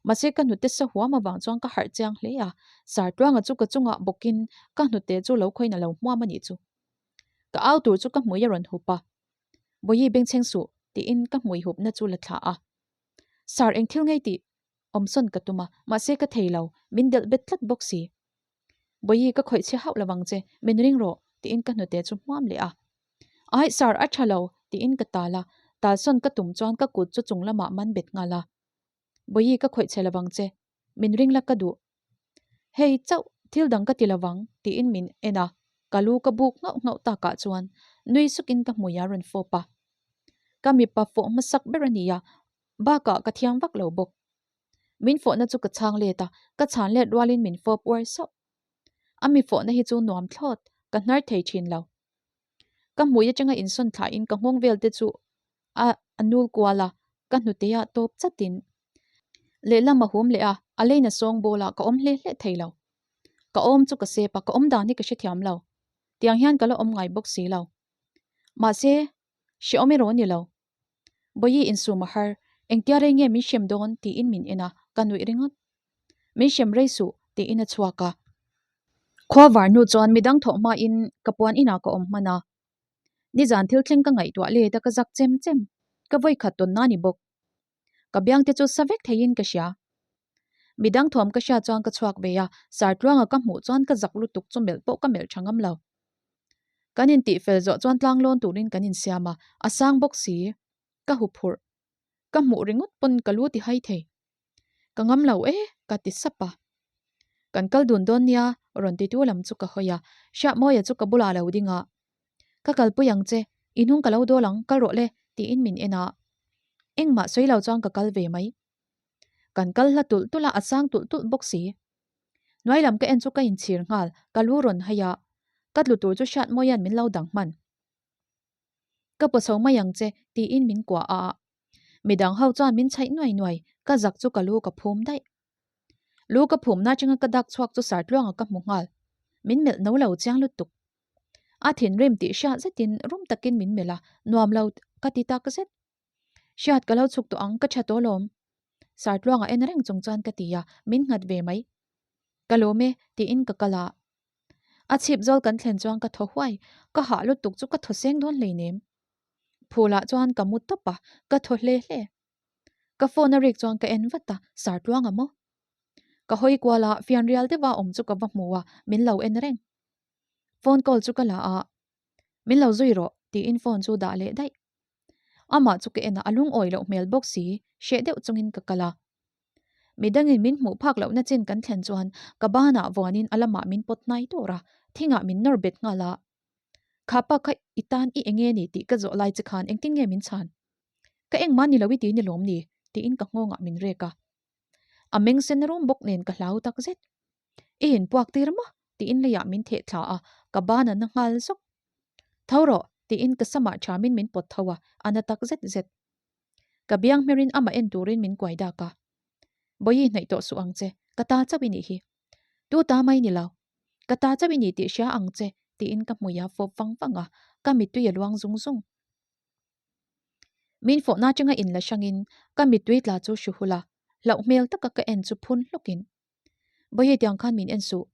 Mahse ka hnute sa huam avang chuan ka harh chiang hle a, Sartluanga chu ka chungah bawkin ka hnute chu lo khawiin a lo hmuam a nih chu. Ka au tur chu ka hmui a rawn hup a, Bawihi bengchheng suh tiin ka hmui hupna chu la thlah a. Sar eng thil ngei tih awmsawn ka tum a, mahse ka thei lo, min delh bet tlat bawk si. Bawihi ka khawih chhe hauh lo vang che, min ring rawh tiin ka hnute chu hmuam leh a. Aih sar a tha lo tiin ka tal a, talsawn ka tum chuan ka kut chu chung lamah man bet nghal a. Bawihi ka khawih chhe lo vang che, min ring la ka duh. Hei chauh thil dang ka ti lo vang tiin min en a, ka lu ka buk nghauh nghauh takah chuan nui sukin ka hmui a rawn fawp a. Ka mipa fawh hmasak ber a ni a, bakah ka thiam vak lo bawk. Min fawhna chu ka chhang let a, ka chhan let rualin min fawp uar sauh. A mi fawhna hi chu nuam thlawt, ka hnar thei thin lo. Ka hmui atanga insawn thlahin ka nghawng vel te chu a a nul kual a, ka hnuteah tawp chatin lehlam a hum leh a, a leina sawng bawlah ka awm hle hle thei lo. Ka awm chu ka sep a, ka awm dan hi ka hrethiam lo. Tiang hian ka la awm ngai bawk si lo. Mahse, hrehawm erawh a ni lo. Bawihi insum a har, engtia rei nge min hrem dawn tiin min en a, ka nuih ringawt. Min hrem rei suh tiin a chhuak a. Khua var hnu chuan midang thawh hmain ka puan inah ka awm hman a. Nizan thil thleng ka ngaihtuah let a ka zak chem chem, ka vawi khat tawn na ni bawk. Ka biang te chu sa vek theiin ka hria. Midang thawm ka hriat chuan ka chhuak ve a, Sartluanga ka hmuh chuan ka zak lutuk chu melh pawh ka melh tha ngam lo. Kan intih fel zawh chuan tlang lawn turin kan insiam a, a sang bawk si. Ka hu phurh. Ka hmuh ringawt pawn ka lu ti hai thei. Ka ngam lo e, ka ti sap a. Kan kal dun dawn nia, rawn titu lam chu ka hawi a, Hriatmawia chu ka bulah lo ding a. Ka kalpui ang che, i hnung ka lo dawl ang, kal rawh le, tiin min en a. Engmah sawi lo chuan ka kal ve mai. Kan kal hla tulh tulh a, a sang tulh tulh bawk si. Hnuai lam ka en chu ka inchhir nghal, ka lu rawn hai a, ka tlu tur chu Hriatmawia'n min lo dang hman. Ka paw chho mai ang che, tiin min kuah a. Midang ho chuan min chhaih nuai nuai, ka zak chu ka lu ka phum daih. Lu ka phumna atanga ka dak chhuak chu Sartluanga ka hmu nghal. Min melh no lo chiang lutuk. A thinrim tih hriat zetin rum takin min melh a, nuam lo ka ti tak zet. Hriat ka lo chhuk tawh ang, ka tha tawh alawm. Sartluanga en reng chung chuan ka ti a, min nghat ve mai. Ka lawm e, tiin ka kal a. A chhip zawl kan thlen chuan ka thaw huai, ka hah lutuk chu ka thaw seng dawn hleinem. Phulah chuan ka mu tawp a, ka thaw hle hle. Ka phone a rik chuan ka en vat a, Sartluanga maw? Ka hawi kual a, fianrial deuha awm chu ka va hmu a, min lo en reng. Phone call chu ka la a, Min lo zui rawh, tiin phone chu dah leh daih. Amah chu ka en a, a lungawi loh hmel bawk si, hreh deuh chungin ka kal a. Midangin min hmuh phak lohna chin kan thlen chuan ka banah vuanin a lamah min pawt hnai tur a, thingah min nawr bet nghal a. Kha pa kha i tan i enge ni tih ka zawh lai che khan engtin nge min chhan? Ka engmah ni lo i ti ni lawm ni? tiin ka nghawngah min rek a. A meng sen rum bawk nen ka hlau tak zet. I inpuak tir maw? tiin leiah min theh thla a, ka ban a na nghal zawk. Tho rawh! tiin ka samah thamin min pawt tho a, a na tak zet zet. Ka biang hmerin amah en turin min kuai dak a. Bawihi hnaih tawh suh ang che, ka ta chauh i nih hi. Tu ta mai ni lo. Ka ta chauh i ni tih hria ang che, tiin ka hmui a fawp vang vang a, ka mittui a luang zung zung. Min fawhna atanga inla hrangin ka mittui tla chu hru hul a, hlauh hmel taka ka en chu phun hlukin. Bawihi tiang khan min en suh.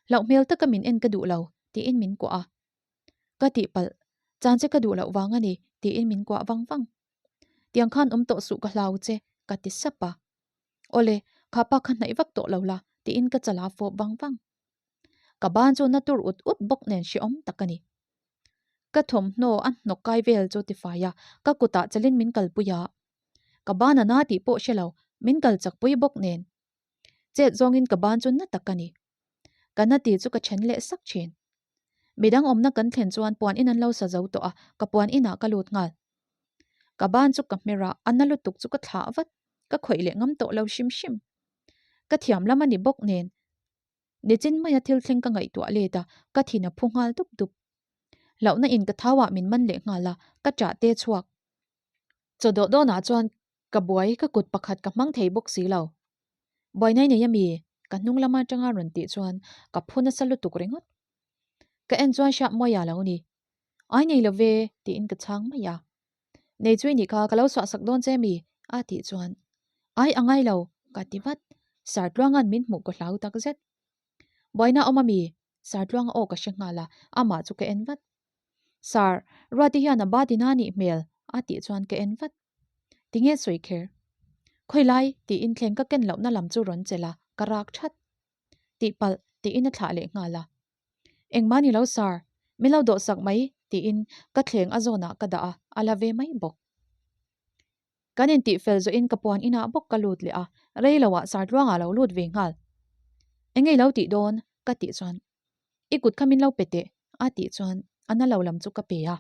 Hlauh hmel taka min en ka duh lo, tiin min kuah a. Ka tihpalh, chan che ka duh loh vang a ni, Tiin min kuah vang vang. Tiang khan awm tawh suh ka hlau che, ka ti sap a. Awle, kha pa kha hnaih vak tawh lo la, tiin ka chala fawp vang vang. Ka ban chu na tur ut ut bawk nen hrehawm tak a ni. Ka thawmhnaw a hnawk kai vel chu tifai a, ka kutah chalin min kalpui a. Ka ban a na tih pawh hre lo, min kal chakpui bawk nen. Chet zawngin ka ban chu na tak a ni. Ka na tih chu ka then leh sak thin. Midang awmna kan thlen chuan puan in an lo sa zo tawh a, ka puan inah ka lut nghal. Ka ban chu ka hmer a, a na lutuk chu ka thlah vat, ka khawih leh ngam tawh lo hrim hrim. Ka thiam lam a ni bawk nen. Nichin maia thil thleng ka ngaihtuah let a, ka thin a phu nghal dup dup. Hlauhna in ka thau ah min man leh nghal a, ka ṭah te chhuak. Chaw dawh dawnah chuan Ka buai, ka kut pakhat ka hmang thei bawk si lo. Buai nai nei ami? Ka hnung lama atanga rawn tih chuan ka phu nasa lutuk ringawt. Ka en chuan hriat mawi a lo ni. Ai nei lo ve, tiin ka chhang mai a. Nei chui nih kha ka lo suah sak dawn che mi? A tih chuan Ai a ngai lo, ka ti vat. Sartluanga'n min hmuh ka hlau tak zet. Buaina awm ami? Sartluanga aw ka hre nghal a, amah chu ka en vat. Sar, Ruati hian a ba tina nih hmel, a tih chuan ka en vat. Tinge sawi kher? Khawi lai? tiin thleng ka ken lohna lam chu rawn chelh a, ka rak that. Tihpalh, tiin a thlah leh nghal a. Engmah ni lo Sar, min lo dawhsak mai, tiin ka thleng a zawnah ka dah a, a la ve mai bawk. Kan intih fel zawhin ka puan inah bawk ka lut leh a, rei loah Sartluangah lo lut ve nghal. Enge i lo tih dawn? ka tih chuan, I kut kha min lo pe teh, a tih chuan a na lo lam chu ka pe a.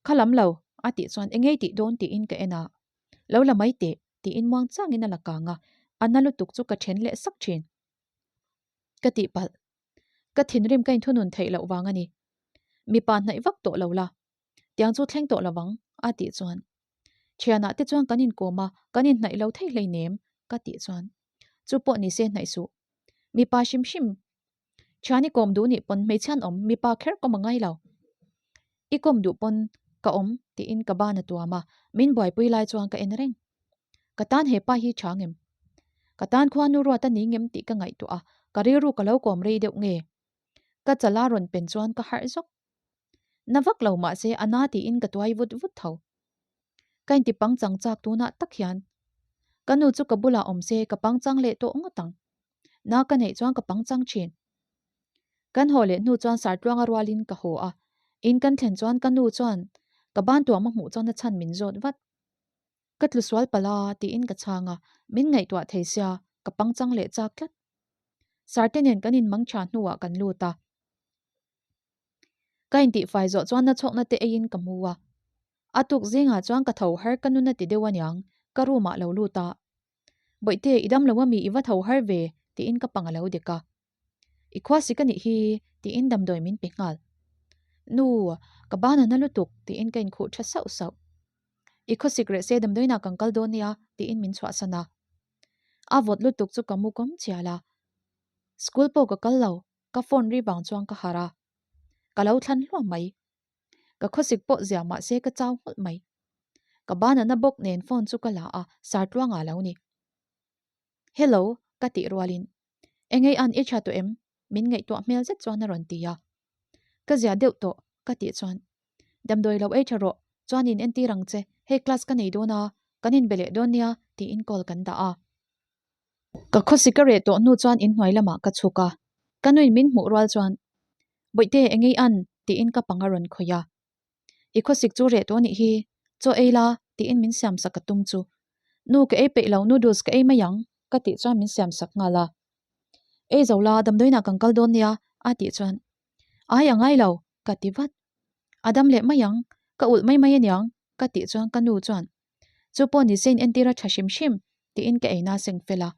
Kha lam lo, a tih chuan enge i tih dawn tiin ka en a, Lo la mai teh, tiin muang changin a la kang a, a na lutuk chu ka then leh sak thin. Ka tihpalh. Ka thinrim ka inthunun theih loh vang a ni. Mipa hnaih vak tawh lo la. Tiang chu thleng tawh lovang, a tih chuan. Thianah te chuan kan inkawm a, kan inhnaih lo thei hleinem, ka tih chuan. Chu pawh ni se hnaih suh. Mipa hrim hrim. Thian i kawm duh nih pawn hmeichhian awm mipa kher kawm a ngai lo. I kawm duh pawn ka awm tiin ka ban a tuam a, min buaipui lai chuan ka en reng. Ka tan he pa hi tha ngem? Ka tan khua nu ruat a ni ngem tih ka ngaihtuah a, ka rilru ka lo kawm rei deuh nge? Ka chala rawn pen chuan ka harh zawk. Na vak lo mahse a na tiin ka tuai vut vut tho. Ka inti pangchang chak tunah tak hian ka nu chu ka bulah awm se ka pangchang leh tawh ngawt ang. Na ka neih chuan ka pangchang thin. Kan haw leh hnu chuan Sartluanga rualin ka haw a, in kan thlen chuan ka nu chuan ka ban tuam a hmuh chuan a chhan min zawt vat. Ka tlu sual palh a tiin ka chhang a, min ngaihtuah thei sia ka pangchang leh chak tlat. Sarte nen kan inmang tha hnuah kan lut a. Ka intihfai zawh chuan na chhawkna te eiin ka mu a. A tuk zingah chuan ka tho har ka nun a ti deuh aniang, ka room ah lo lut a. Bawihte, i dam lo ami i va tho har ve? tiin ka pang a lo dek a. I khua sik anih hi, tiin damdawi min pe nghal. Nu, ka ban a na lutuk, tiin ka inkhuh tha sauh sauh. I khaw sik reh se damdawiinah kan kal dawn nia, tiin min chhuahsan a. A vawt lutuk chu ka mu kawm chial a. School pawh ka kal lo, Ka phone ri vang chuan ka harh a, ka lo thlan hluam mai. Ka khawsik pawh zia mah se ka chau nghulh mai. Ka ban a na bawk nen phone chu ka la a, Sartluanga lo ni. Hello, ka tih rualin, Engei an i tha tawh em? Min ngaihtuah hmel zet chuan a rawn ti a. Ka zia deuh tawh, ka tih chuan, Damdawi lo ei tha rawh, chuan in entir ang che, hei class ka nei dawn a, kan inbe leh dawn nia, tiin call kan dah a. Ka khawsik a reh tawh hnu chuan inhnuai lamah ka chhuk a, ka nuin min hmuh rual chuan, Bawihte, engei an? tiin ka pang a rawn khawih a. I khawsik chu reh tawh anih hi, chaw ei la, tiin min siamsak ka tum chu. Nu, ka ei peih lo, noodles ka ei mai ang, ka tih chuan min siamsak nghal a. Ei zo la, damdawiinah kan kal dawn nia, a tih chuan, Ai a ngai lo, ka ti vat. A dam leh mai ang, ka ulh mai mai aniang, ka tih chuan ka nu chuan, Chu pawh ni se in entir a tha hrim hrim, tiin ka eina seng fel a.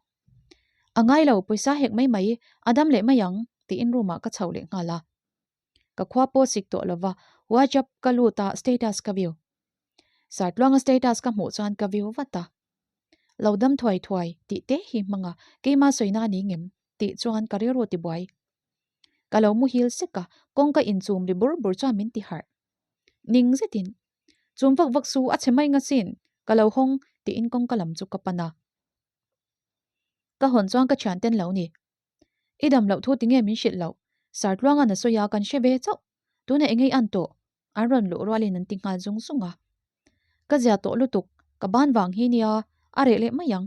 A ngai lo, pawisa hek mai mai, a dam leh mai ang, tiin room ah ka chho leh nghal a. Ka khua pawh sik tawh lova, WhatsApp ka lut a, status ka view. Sartluanga status ka hmuh chuan ka view vat a. Lo dam thuai thuai, tih te hi hmang a, keima sawina a ni ngem, tih chuan ka rilru tibuai. Ka lo muhil sek a, kawngka inchum ri bur bur chuan min ti harh. Ning zetin Chum vak vak su a chhe mai nga sin, ka lo hawng tiin kawngka lam chu ka pan a. Ka hawn chuan ka thian ten lo ni. I dam loh thu tinge min hrilh loh, Sartluanga'n a sawi a kan hre ve chauh, tunah engei an tawh? An rawn luh rualin an ti nghal zung zung a. Ka zia tawh lutuk, ka ban vang hi nia, a reh leh mai ang.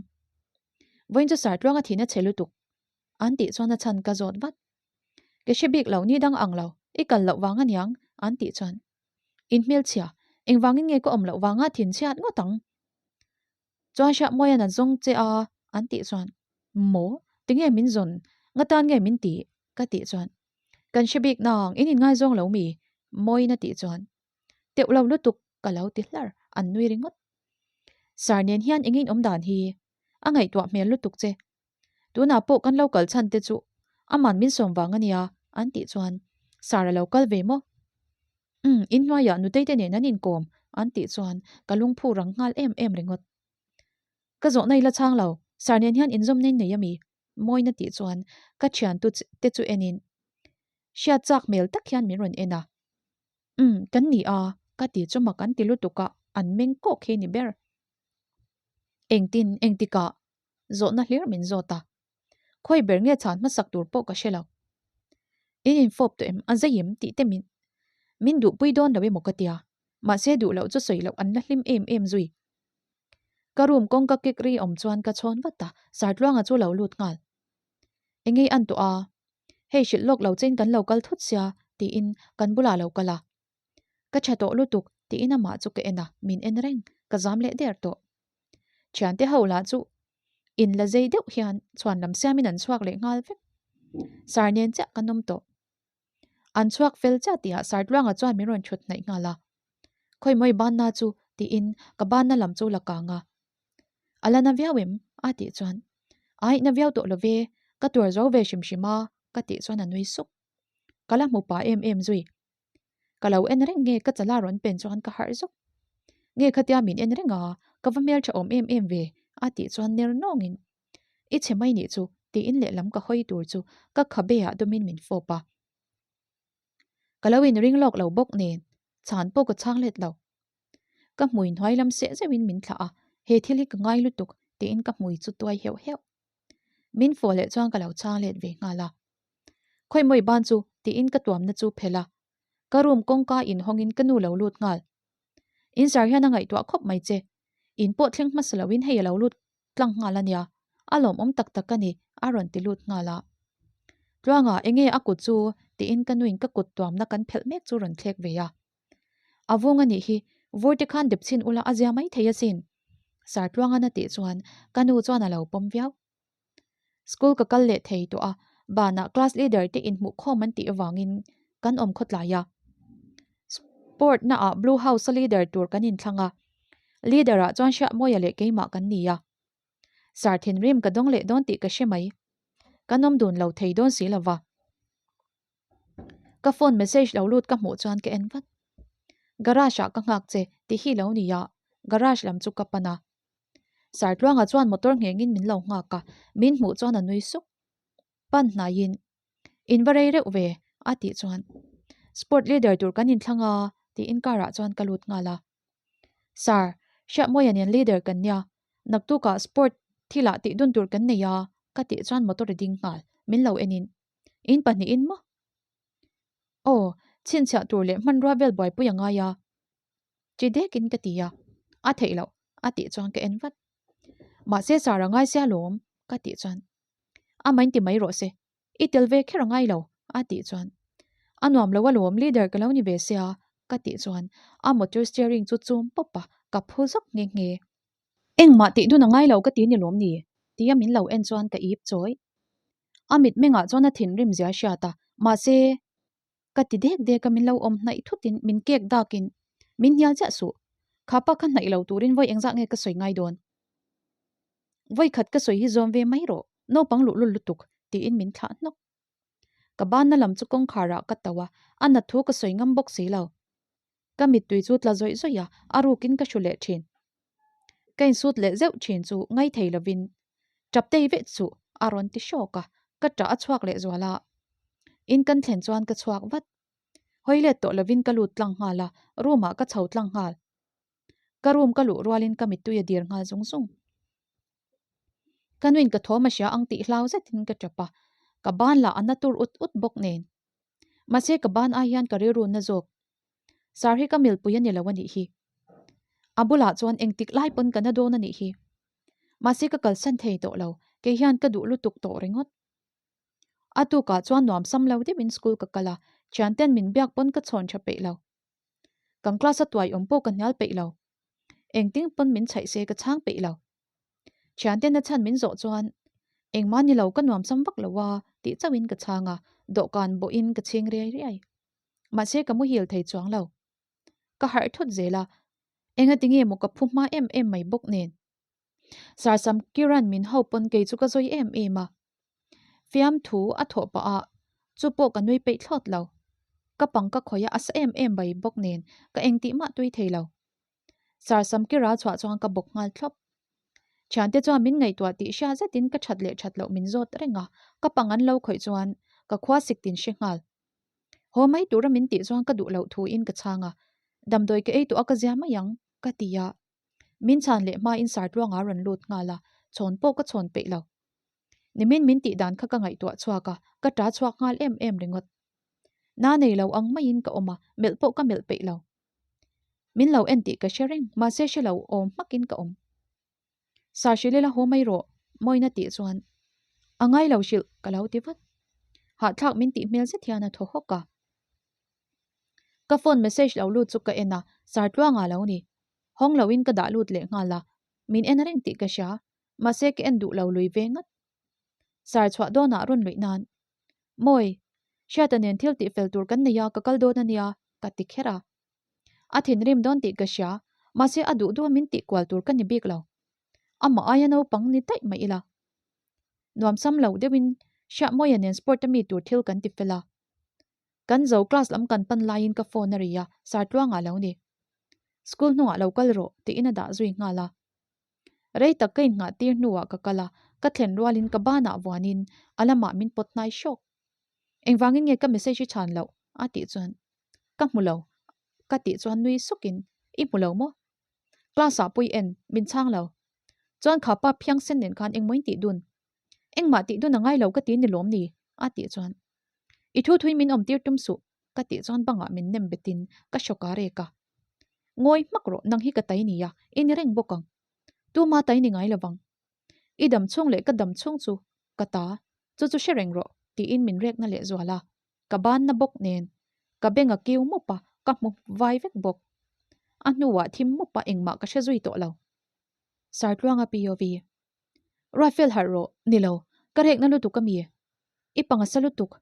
Vawiin chu Sartluanga thihna chhe lutuk. An tih chuan a chhan ka zawt vat. Ke hre bik lo ni dang ang lo, i kal loh vang aniang, an tih chuan. In hmelchhia, engvangin nge ka awm loh vanga thin chhiat ngawt ang? Chuan Hriatmawia'n a zawng che a, an tih chuan, Maw? Tinge min zawn? Nga tan nge min tih? Ka tih chuan, Kan hre bik nang, in inngaizawng lo mi? Mawiin a tih chuan, Teuh lo lutuk, ka lo ti hlar, an nui ringawt. Sir nen hian eng in awm dan hi? A ngaihtuah hmel lutuk che. Tunah pawh kan lo kal chhan te chu aman min sawm vang a nia, an tih chuan, Sir a lo kal ve maw? Umm, in hnuaiah nutei te nen an inkawm, an tih chuan ka lungphu rang nghal em em ringawt. Ka zawhna i la chhang lo, Sir nen hian inzawm nei nei a mi? Mawina tih chuan ka thiantu te chu enin hriat chak hmel tak hian min rawn en a. Umm, kan ni a, ka ti chu mak an ti lutuk a, an meng kawk hi ni ber. Engtin, engtikah? Zawhna hlir min zawt a. Khawi ber nge chhan hmasak tur pawh ka hre lo. In infawp tawh em, a zei em tih te min min duhpui dawn lo emaw ka tia. Mahse duh loh chu sawi loh an la hlim em em zui. Ka room kawngka kik ri awm chuan ka chhawn vat a, Sartluanga chu lo lut nghal. Engei an tawh a, hei hrilh lawk lo chein kan lo kal thut sia tiin kan bulah lo kal a. Ka tha tawh lutuk tiin amah chu ka en a, min en reng, ka zam leh der tawh. Thiante ho lah chu in la zei deuh hian chhuan lam siamin an chhuak leh nghal vek. Sar nen chiah kan awm tawh. An chhuak fel chiah tihah Sartluanga chuan min rawn thut hnaih nghal a. Khawi mawi banna chu tiin ka banna lam chu la kang a. A la na viau em? a tih chuan Ai na viau tawh lo ve, ka tuar zo ve hrim hrim a ka tih chuan a nui suk. Ka la hmu pah em em zui. Ka lo en reng nge ka chala rawn pen chuan ka harh zawk. Nge khatia min en reng a, ka va hmeltha awm em em ve a tih chuan ner nawngin I chhe mai nih chu tiin lehlam ka hawi tur chu ka khabe ah dawmin min fawp a. Ka lo inring lawk lo bawk nen chhan pawh ka chhang let lo. Ka hmui hnuai lam seh zeuhin min thlah a, he thil hi ka ngai lutuk tiin ka hmui chu tuai heuh heuh. Min fawh leh chuan ka lo chhang let ve nghal a. Khawi mawi ban chu tiin ka tuamna chu phelh a. Ka room kawngka inhawngin ka nu lo lut nghal. In sir hian a ngaihtuah khawp mai che. In pawh thleng hmasa loin hei a lo lut tlang nghal a nia, a lawmawm tak tak a ni, a rawn ti lut nghal a. Tluanga, enge a kut chu? tiin ka nuin ka kut tuamna kan phelh mek chu rawn thlek ve a. A vung a nih hi, vur te khan dep chhin ula a zia mai thei asin. Sir Tluangan a tih chuan ka nu chuan a lo pawm viau. School ka kal leh thei tawh a, banah class leader te inhmuh khawm an tih avangin kan awm khawtlai a. Sport naah Blue House a leader tur kan inthlang a, leader ah chuan Hriatmawia leh keimah kan ni a. Sir thinrim ka dawng leh dawn tih ka hre mai. Kan awm dun lo thei dawn si lova. Ka phone message lo lut ka hmuh chuan ka en vat. Garage ah ka nghak che tih hi lo nia, garage lam chu ka pan a. Sartluanga chuan motor nghengin min lo nghak a, min hmuh chuan a nui suk. Pan hnaiin, In va rei reuh ve, a tih chuan, Sport leader tur kan inthlang a, tiin car ah chuan ka lut nghal a. Sir, Hriatmawia nen leader kan nia, naktukah sport thilah tih dun tur kan nei a, ka tih chuan motor a ding nghal, min lo enin, In pahnihin maw? Aw, chhinchhiah tur leh hmanrua vel buaipui a ngai a. Chi dekin ka ti a, a theih loh a tih chuan ka en vat. Mahse Sara ngai sia lawm ka tih chuan a main ti mai rawh se, i tel ve kher a ngai lo a tih chuan a nuam lo alawm leader ka lo ni ve sia ka tih chuan a motor steering chu chum pawp a, ka phu zawk nghe nghe. Engmah tih dun a ngai lo ka ti ni lawm ni? Tia min lo en chuan ka ip chawi. A mitmengah chuan a thinrim zia hriat a, mahse Ka ti dek dek a min lo awm hnaih thutin min kek dakin min hnial chiah suh. Kha pa kha hnaih lo turin vawi engzah nge ka sawi ngai dawn? Vawi khat ka sawi hi zawm ve mai rawh, naupang luhlul lutuk tiin min thlah hnawk. Ka banna lam chu kawngkharah ka tauh a, a nat thu ka sawi ngam bawk si lo. Ka mittui chu tla zawih zawih a, a rukin ka hru leh thin. Ka insut leh zeuh thin chu ngai thei lovin, Tap tei vek suh, a rawn ti hrawk a, ka ṭah a chhuak leh zual a. In kan thlen chuan ka chhuak vat. Hawi let tawh lovin ka lut tlang nghal a, room ah ka chho tlang nghal. Ka room ka luh rualin ka mittui a dir nghal zung zung. Ka nuin ka thawm a hria ang tih hlau zetin ka ṭap a, ka ban lah a na tur ut ut bawk nen. Mahse ka ban ai hian ka rilru na zawk. Sir hi ka milpui a ni lo a nih hi. A bulah chuan engtik lai pawn ka na dawn a nih hi. Mahse ka kalsan thei tawh lo, kei hian ka duh lutuk tawh ringawt. A tukah chuan nuam sam lo deuhin school ka kal a, thianten min biak pawn ka chhawn tha peih lo. Kan class a tuai awm pawh ka hnial peih lo. Engtin pawn min chhaih se ka chhang peih lo. Thianten a chhan min zawh chuan engmah ni lo ka nuam sam vak lo a tih chauhin ka chhang a, dawhkan bawhin ka chhing riai riai. Mahse ka muhil thei chuang lo. Ka harh thut zel a, engati nge maw ka phu hma em em mai bawk nen. Sarsam Kiran min ho pawn kei chu ka zawi em em a. Fiamthu a thawh pah a, chu pawh ka nui peih thlawt lo. Ka pang ka khawih a, a sa em em bai bawk nen ka engtih mah tui thei lo. Sarsam Kira chhuah chuan ka bawk nghal thlawp. Thiante chuan min ngaihtuah tih hria zetin ka that leh that loh min zawt reng a, ka pang an lo khawih chuan ka khua sik tin hre nghal. Haw mai tura min tih chuan ka duh loh thuin ka chhang a, damdawi ka ei tawh a ka zia mai ang ka ti a. Min chhan leh hmain Sartluanga rawn lut nghal a, chhawn pawh ka chhawn peih lo. Nimin min tih dan kha ka ngaihtuah chhuak a, ka ta chhuak nghal em em ringawt. Na nei lo ang maiin ka awm a, melh pawh ka melh peih lo. Min lo en tih ka hre reng, mahse hre lo awm hmakin ka awm. Sar hrilh ila haw mai rawh, Mawina tih chuan a ngai lo hrilh ka lo ti vat. Hahthlak min tih hmel zet hian a thaw hawk a. Ka phone message lo lut chu ka en a, Sartluanga lo ni. Hawng loin ka dah lut leh nghal a, min en reng tih ka hria, mahse ka en duh lo lui ve ngat. Sar chhuah dawnah rawn luih nan, Mawi, Hriata nen thil tih fel tur kan nei a, ka kal dawn a nia, ka ti kher a. A thinrim dawn tih ka hria, mahse a duh duh a min tih kual tur ka ni bik lo. Amah aia naupang ni daih mai ila. Nuamsam lo deuhin Hriatmawia nen sport a mi tur thil kan ti fel a. Kan zo class lam kan pan laiin ka phone a ri a, Sartluanga lo ni. School hnungah lo kal rawh tiin a dah zui nghal a. Rei tak ka innghah tir hnuah ka kal a, ka thlen rualin ka banah vuanin a lamah min pawt hnai hrawk. Engvangin nge ka message i chhan loh? a tih chuan Ka hmu lo ka tih chuan nui sukin I hmu lo maw? Class ah pawh i en, min chhang lo. Chuan kha pa phiangsen nen khan engmaw in tih dun? Engmah tih dun a ngai lo ka ti ni lawm ni? a tih chuan I thu thuin min awm tir tum suh ka tih chuan bangah min nem betin ka hrawk a rek a. Ngawi hmak rawh nang hi ka tai nia, i ni reng bawk ang. Tuma tai ni ngai lovang. I dam chhung leh ka dam chhung chu ka ta, chu chu hre reng rawh tiin min rekna leh zual a. Ka banna bawk nen ka beng a kiu mup a, ka hmu vai vek bawk. A hnuah thim mup a engmah ka hre zui tawh lo. Sartluanga POV. Ruatfel harh rawh, ni lo, ka rekna lutuk a mi? I panga sa lutuk,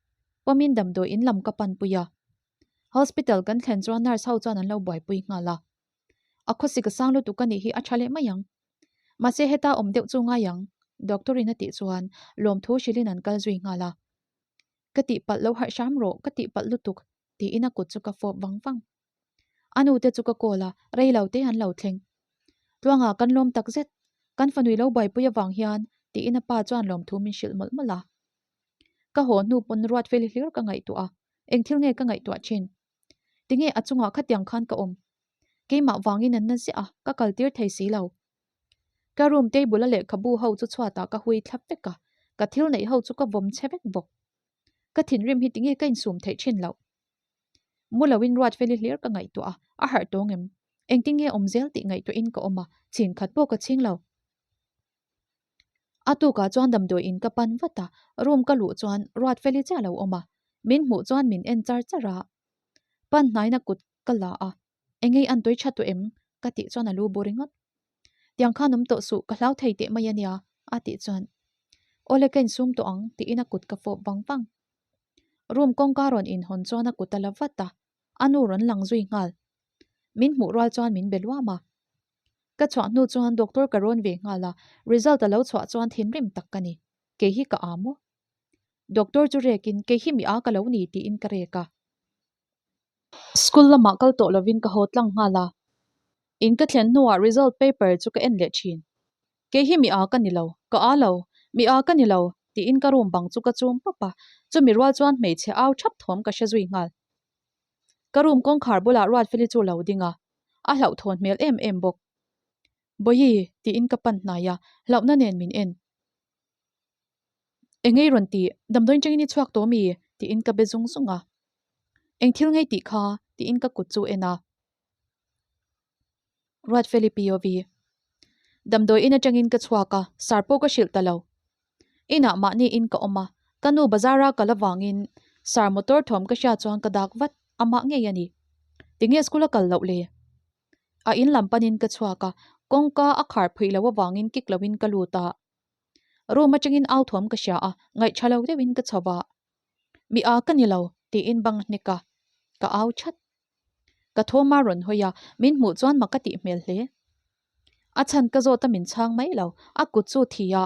pawmin damdawi in lam ka panpui a. Hospital kan thlen chuan nurse ho chuan an lo buaipui nghal a. A khawsik a sang lutuk a nih hi a tha leh mai ang. Mahse heta awm deuh chu ngai ang, doctor in a tih chuan lawmthu hrilhin an kal zui nghal a. Ka tihpalh lo harh hram rawh, ka tihpalh lutuk, tiin a kut chu ka fawp vang vang. A nu te chu ka call a, rei lo te an lo thleng. Tluangah kan lawm tak zet, kan fanui lo buaipui avang hian, tiin a pa chuan lawmthu min hrilh mawlh mawlh a. Ka haw hnu pawn ruat fel hlir ka ngaihtuah a, eng thil nge ka ngaihtuah thin? Tinge a chungah khatiang khan ka awm? Keimah vangin an na ziah a, ka kal tir thei si lo. Ka room table a lehkhabu ho chu chhuatah ka hui thlap vek a, ka thil neih ho chu ka vawm chhe vek bawk. Ka thinrim hi tinge ka insum theih thin loh? Mu loin ruat feli hlir ka ngaihtuah a, a harh tawng em? Engtin nge awm zel tih ngaihtuahin ka awm a, chin khat pawh ka chhing lo. A tukah chuan damdawi in ka pan vat a, room ka luh chuan ruat feli chiah lo awm a, min hmuh chuan min en char char a. Pan hnaina kut ka la a, engei an tui tha tawh em? ka tih chuan a lu bu ringawt. Tiang khan awm tawh suh, ka hlau thei teh mai a nia, a tih chuan Awle ka insum tawh ang tiin a kut ka fawp vang vang. Room kawngka rawn inhawn chuan a kut a la vat a, a nu rawn lang zui nghal. Min hmuh rual chuan min be luam a. Ka chhuah hnu chuan doctor ka rawn ve nghal a, result a lo chhuah chuan thinrim tak ka ni. Kei hi ka â maw? Doctor chu rekin kei hi mi â ka lo ni tiin ka rek a. School lamah kal tawh lovin ka haw tlang nghal a. In ka thlen hnuah result paper chu ka en leh thin. Kei hi mi â ka ni lo, ka â lo, mi â ka ni lo, tiin ka room bang chu ka chum pawp a, chumi rual chuan hmeichhe au thap thawm ka hre zui nghal. Ka room kawngkhar bulah Ruatfeli chu lo ding a, a hlauhthawn hmel em em bawk. Bawihi, tiin ka pan hnai a, hlauhna nen min en. Engei rawn tih, damdawiin tangin i chhuak tawh mi? tiin ka be zung zung a. Eng thil ngei tih kha? tiin ka kut chu en a. Ruatfeli POV. Damdawi in atangin ka chhuak a, sar pawh ka hrilh ta lo. Inah mahni in ka awm a, ka nu bazar a kal avangin sar motor thawm ka hriat chuan ka dak vat, amah ngei a ni. Tinge school a kal loh le? A in lam panin ka chhuak a, kawngka a khar phuih loh avangin kik loin ka lut a. Room atangin au thawm ka hria a, ngaihṭha lo deuhin ka chho a. Mi a ka ni lo, tiin bang hnek a, ka au chat. Ka thawm a rawn hawi a, min hmuh chuan mak ka tih hmel hle. A chhan ka zawt a min chhang mai lo, a kut chu thi a,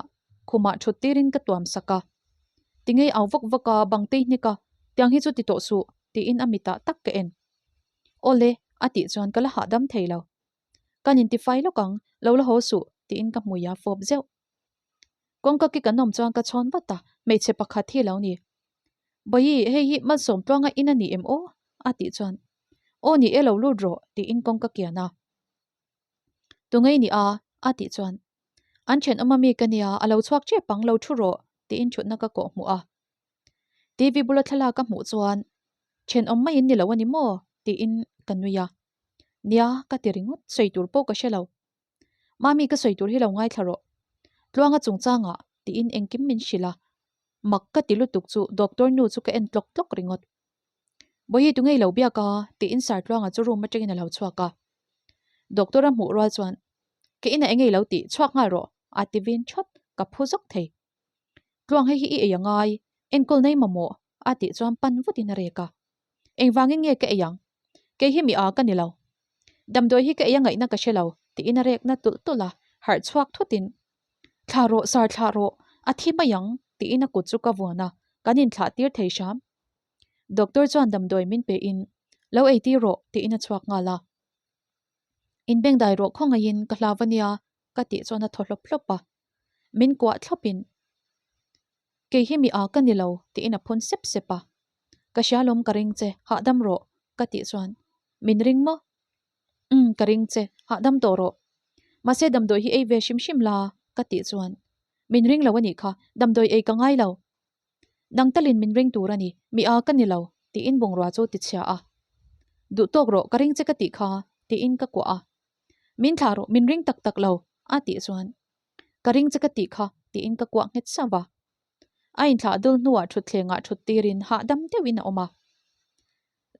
khumah thut tirin ka tuam sak a. Tingei au vak vak a, bang tei hnek a, tiang hi chu ti tawh suh, tiin a mitah tak ka en. Awle, a tih chuan ka la hahdam thei lo. Kan intifai lawk ang, lo la haw suh, tiin ka hmui a fawp zeuh. Kawngka ki kan awm chuan ka chhawn vat a, hmeichhe pakhat hi lo ni. Bawihi, hei hi Malsawm tluanga in a ni em aw? a tih chuan, Aw ni e lo lut rawh, tiin kawngka kian a. Tungei ni a? a tih chuan, An thenawm ami ka nia, a lo chhuak tep ang, lo thu rawh, tiin thutna ka kawh hmuh a. TV bula thlalak ka hmuh chuan, Thenawm maiin ni lo a ni maw? tiin ka nui a. Nia, ka ti ringawt, sawi tur pawh ka hre lo. Mami ka sawi tur hi lo ngaithla rawh. Tluanga chungchangah tiin engkim min hrilh a, mak ka ti lutuk chu doctor nu chu ka en tlawk tlawk ringawt. Bawihi tu ngei lo biak a tiin Sir Tluanga chu room atangin a lo chhuak a. Doctor a hmuh rual chuan Ka inah engei lo tih chhuak nghal rawh a ti vin thawt, ka phu zawk thei. Tluang hei hi i ei a ngai, enkawl nei mamawh a tih chuan pan vutin a rek a. Engvangin nge ka ei ang? Kei hi mi a ka ni lo. Damdawi hi ka ei a ngaihna ka hre lo, tiin a rekna tulh tulh a, harh chhuak thutin, Thlah rawh, sar thlah rawh, a thi mai ang, tiin a kut chu ka vuan a, kan inthlah tir thei hram. Doctor chuan damdawi min pein, Lo ei tir rawh, tiin a chhuak nghal a. Inbengdai rawh khawngaihin ka hlau a nia, ka tih chuan a thaw hlawp hlawp a. Min kuah thlawpin, Kei hi mi a ka ni lo, tiin a phun sep sep a. Ka hria lawm ka ring che, hahdam rawh, ka tih chuan, Min ring maw? Umm, ka ring che, hahdam tawh rawh. Mahse damdawi hi ei ve hrim hrim la, ka tih chuan, Min ring lo a nih kha, damdawi ei ka ngai lo. Nang talin min ring tur a ni, mi a ka ni lo, tiin bungrua chu ti chhia a. Duh tawk rawh, ka ring che ka tih kha, tiin ka kuah a. Min thlah rawh, min ring tak tak lo, a tih chuan, Ka ring che ka tih kha, tiin ka kuah nghet sauh va. A inthlah dul hnuah thutthlengah thut tirin hahdam deuhin a awm a.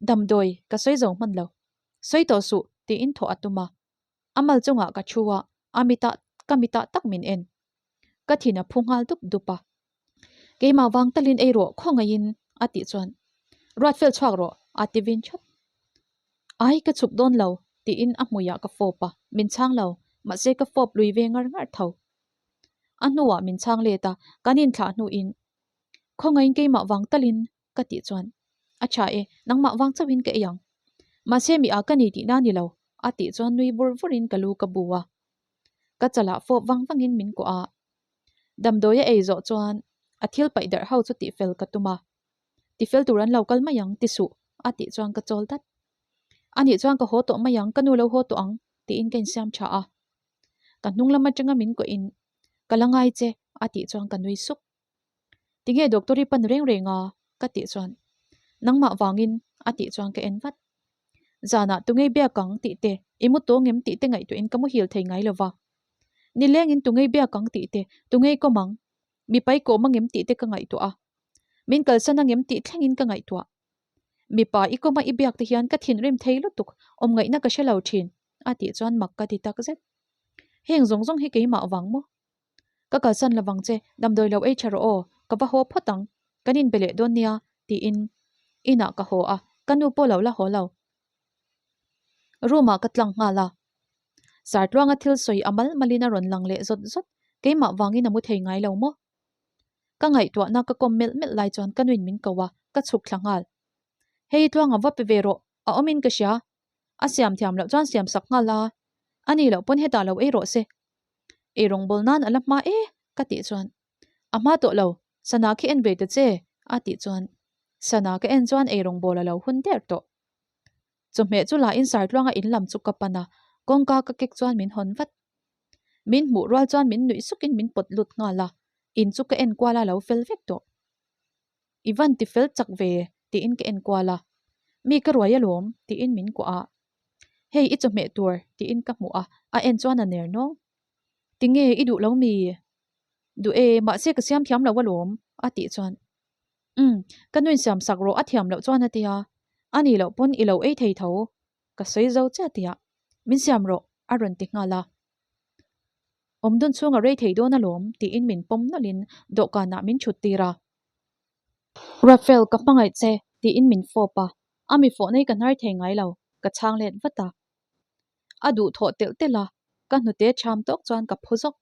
Damdawi, ka sawi zo hman lo. Sawi tawh suh, tiin thawh a tum a. A mal chungah ka thu a, a mitah ka mitah tak min en. Ka thin a phu nghal dup dup a. Keimah vang talin ei rawh khawngaihin a tih chuan, Ruat fel chhuak rawh, a ti vin thap. Ai, ka chhuk dawn lo, tiin a hmuiah ka fawp a, min chhang lo, mahse ka fawp lui ve ngar ngar tho. A hnuah min chhang let a, kan inthlah hnuin, Khawngaihin keimah vang talin, ka tih chuan, A tha e, nangmah vang chauhin ka ei ang. Mahse mi a ka ni tihna ni lo, a tih chuan nui vur vurin ka lu ka bu a. Ka chalah fawp vang vangin min kuah a. Damdawi a ei zawh chuan a thil paih darh ho chu tihfel ka tum a. Tifel tur an lo kal mai ang, ti suh, a tih chuan ka chawl dat. Anih chuan ka haw tawh mai ang, ka nu lo haw tawh ang, tiin ka insiam tha a. Ka hnung lam atanga min kuahin, Ka la ngai che, a tih chuan ka nui suk. Tinge doctor i pan reng reng a? ka tih chuan, Nangmah vangin, a tih chuan ka en vat. Zanah tungei biak ang tih te, i mu tawng em tih te ngaihtuahin ka muhil thei ngai lo va. Nilengin tungei biak ang tih te, tungei kawm ang, mipa i kawm angem tih te ka ngaihtuah a. Min kalsan angem tih thlengin ka ngaihtuah. Mipa i kawma i biak te hian ka thinrim thei lutuk, awm ngaihna ka hre lo thin, a tih chuan mak ka ti tak zet. Heng zawng zawng hi keimah vang maw? Ka kalsan lovang che, damdawi lo ei tha rawh aw, ka va haw phawt ang, kan inbe leh dawn nia, tiin inah ka haw a, ka nu pawh lo la haw lo. Room ah ka tlang nghal a, Sartluanga thil sawi a mal malin a rawn lang leh zawt zawt, keimah vangin a mu thei ngai lo maw? Ka ngaihtuahna ka kawm melh melh lai chuan ka nuin min ko a, ka chhuk thla nghal. Hei Tluanga va pe ve rawh, a awmin ka hria. A siam thiam loh chuan siam sak nghal a, a ni loh pawn hetah lo ei rawh se. Ei rawngbâwl nan a la hma e, ka tih chuan, A hma tawh lo, sana khi en ve ta che, a tih chuan, sana ka en chuan ei rawngbâwl a lo hun der tawh. Chawhmeh chu la in Sartluanga in lam chu ka pan a, kawngka ka kek chuan min hawn vat. Min hmuh rual chuan min nuih sukin min pawt lut nghal a, in chu ka en kual a lo fel vek tawh. I van ti fel chak ve, tiin ka en kual a. Mi ka ruai alawm, tiin min kuah a. Hei i chawhmeh tur tiin ka hmuh a, a en chuan a ner nawng. Tinge i duh lo mi? Duh e, mahse ka siam thiam lo alawm a tih chuan. Umm, ka nuin siam sak rawh a thiam loh chuan a ti a, a nih loh pawn i lo ei thei tho. Ka sawi zo chiah tihah min siam rawh a rawn ti nghal a. Awm dun chhung a rei thei dawn alawm tiin min pawm nawlhin dawhkanah min thut tir a. Raphael ka hmangaih che tiin min fawp a, a mi fawh nei ka hnar thei ngai lo, ka chhang let vat a. A duh thawh telh telh a, ka hnute cham tawk chuan ka phu zawk.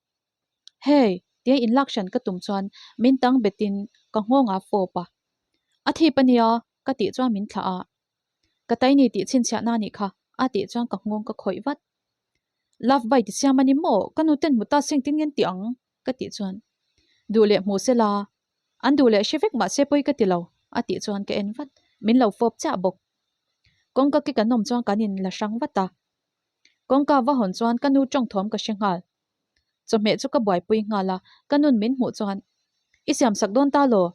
Hey! Tia inlak hran ka tum chuan min tang betin ka nghawng a fawp a. A thip a nia ka tih chuan min thlah a. Ka taini tih chhinchhiahna a nih kha a tih chuan ka nghawng ka khawih vat. Love bite i siam a ni maw? Ka nuten hmu ta seng tin ngen tih ang ka tih chuan duh leh hmu se la an duh leh hre vek mahse pawi ka ti lo a tih chuan ka en vat. Min lo fawp chiah bawk. Kawngka ki kan awm chuan kan in la hrang vat a. Kawngka va hawn chuan ka nu tawng thawm ka hre nghal. Chawhmeh chu ka buaipui nghal a, ka nun min hmuh chuan i siam sak dawn ta law?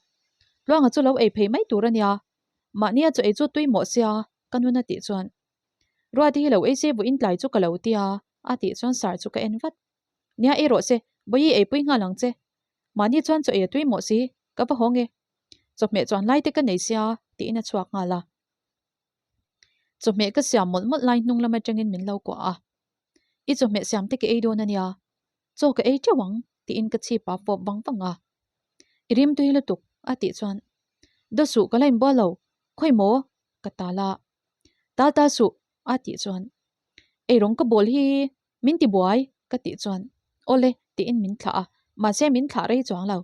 Tluanga chu lo ei phei mai tur a nia. Mahnia chaw ei chu tui mawh sia ka nun a tih chuan Ruati hi lo ei se vawiin tlai chu ka lo ti a, a tih chuan sar chu ka en vat. Nia ei rawh se, Bawihi eipui nghal ang che. Mahni chuan chaw ei a tui mawh si, ka va hawng e. Chawhmeh chuan lai te ka nei sia, tiin a chhuak nghal a. Chawhmeh ka siam mawlh mawlh lai hnung lam atangin min lo kuah a. I chawhmeh siam te ka ei dawn a nia, chaw ka ei teuh ang, tiin ka chhip a fawp vang vang a. I rim tui lutuk, a tih chuan, Daw suh ka la inbual lo, khawi maw? ka tal a. Tal tal suh, a tih chuan, Eirawng ka bawl hi min ti buai, ka tih chuan, Awle, tiin min thlah a, mahse min thlah rei chuang lo.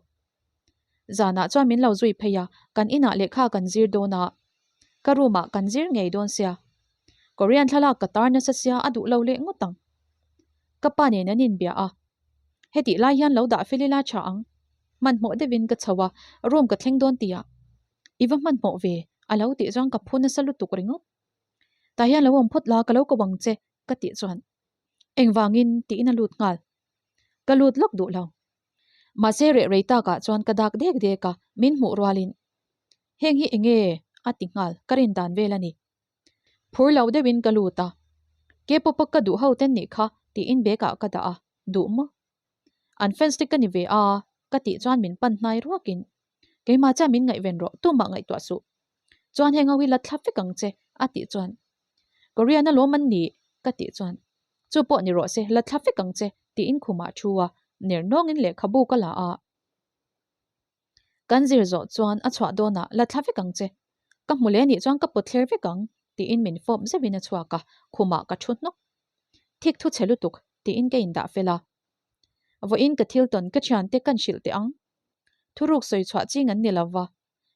Zanah chuan min lo zui phei a, kan inah lehkha kan zir dawn a, ka room ah kan zir ngei dawn sia. Korean thlalak ka tar nasa sia a duh lo leh ngawt ang. Ka pa nen an inbia a, hetih lai hian lo dah fel ila tha ang. Hmanhmawh deuhin ka chho a, room ka thleng dawn tihah I va hmanhmawh ve, a lo tih chuan ka phu nasa lutuk ringawt. Tah hian lo awm phawt la, ka lo ko ang che, ka tih chuan engvangin tiin a lut nghal. Ka lut lawk duh lo. Mahse reh rei takah chuan ka dak dek dek a, min hmuh rualin heng hi enge a ti nghal, ka rin dan vel a ni. Phur lo deuhin ka lut a, K-pop a ka duh ho ten nih kha tiin bag ah ka dah a, duh maw? An fans te ka ni ve a, ka tih chuan min pan hnai ruakin Keimah chiah min ngaihven rawh, tumah ngaihtuah suh. Chuan heng ho hi la thla vek ang che, a tih chuan. Korean a lawm an nih, ka tih chuan. Chu pawh ni rawh se, la thla vek ang che, tiin khumah thu a, ner nawngin lehkhabu ka la a. Kan zir zawh chuan a chhuah dawnah la thla vek ang che. Ka hmu leh anih chuan ka pawt thler vek ang, tiin min fawp zeuhin a chhuak a, khumah ka thu hnawk. Thik thu chhe lutuk, tiin ka indah fel a. Vawiin ka thil tawn ka thiante kan hrilh teh ang. Thuruk sawi chhuah ching an ni lo va,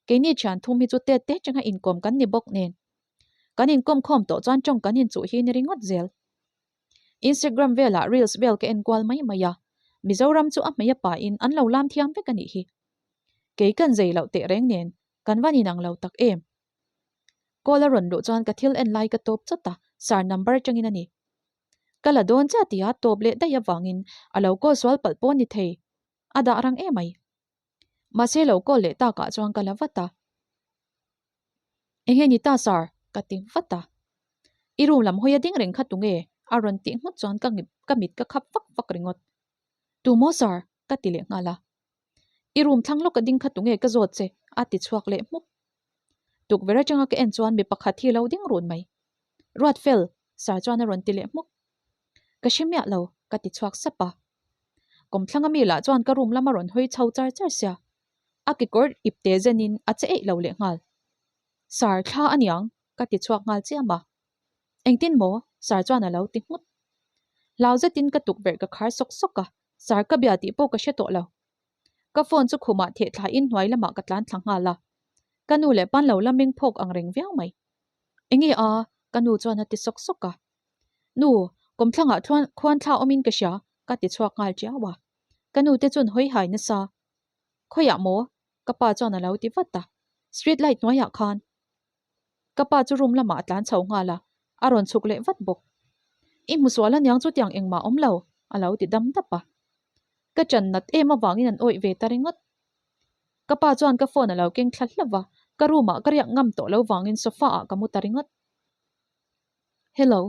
keini thian thum hi chu tet te atanga inkawm kan ni bawk nen. Kan inkawm khawm tawh chuan tawng kan inchuh hi ni ringawt zel. Instagram velah reels vel ka en kual mai mai a, Mizoram chu a hmei a pain an lo lam thiam vek a nih hi. Kei kan zei loh teh reng nen kan van inang lo tak em. Call a rawn luh chuan ka thil en lai ka tawp chawt a, sir number atangin a ni. Ka la dawn chiah tia tawp leh daih avangin a lo call sual palh pawh ni thei. A dah rang em mai. Mahse lo call leh takah chuan ka la vat a. Enge ni ta sir? Ka ti vat a. I room lam hawi a ding reng kha tunge? A rawn tih nghut chuan ka ka mit ka khap vak vak ringawt. Tu maw sir? Ka ti leh nghal a. I room thlang lawk a ding kha tunge ka zawt che? A ti chhuak leh hmuk. Tukverh atanga ka en chuan mi pakhat hi lo ding run mai. Ruatfel! Sir chuan a rawn ti leh hmuk. Ka hre miah lo, ka ti chhuak sap a. Kawmthlang ami lah chuan ka room lam a rawn hawi chho char char sia. A kekawr ip te zenin a che eih lo leh nghal. Sir, thla a niang, ka ti chhuak nghal chiam a. Engtin maw? Sir chuan a lo ti nghut. Hlau zetin ka tukverh ka khar sawk sawk a, Sir ka bia tih pawh ka hre tawh lo. Ka phone chu khumah theh thlain hnuai lamah ka tlan thla nghal a. Ka nu leh pan lo la meng phawk ang reng viau mai. Enge a? Ka nu chuan a ti sawk sawk a. Nu, kawmthlangah thluan khuan thla awmin ka hria, ka ti chhuak nghal tiau a. Ka nu te chuan hawi hai nasa. Khawiah maw? Ka pa chuan a lo ti vat a. Street light hnuaiah khan. Ka pa chu room lamah a tlan chho nghal a, a rawn chhuk leh vat bawk. I hmu sual aniang chutiang engmah awm lo, a lo ti dam dap a. Ka chan nat em avangin an awih ve ta ringawt. Ka pa chuan ka phone a lo keng thla hlauh va, ka room ah ka riak ngam tawh lo vangin sofa ah ka mu ta ringawt. Hello.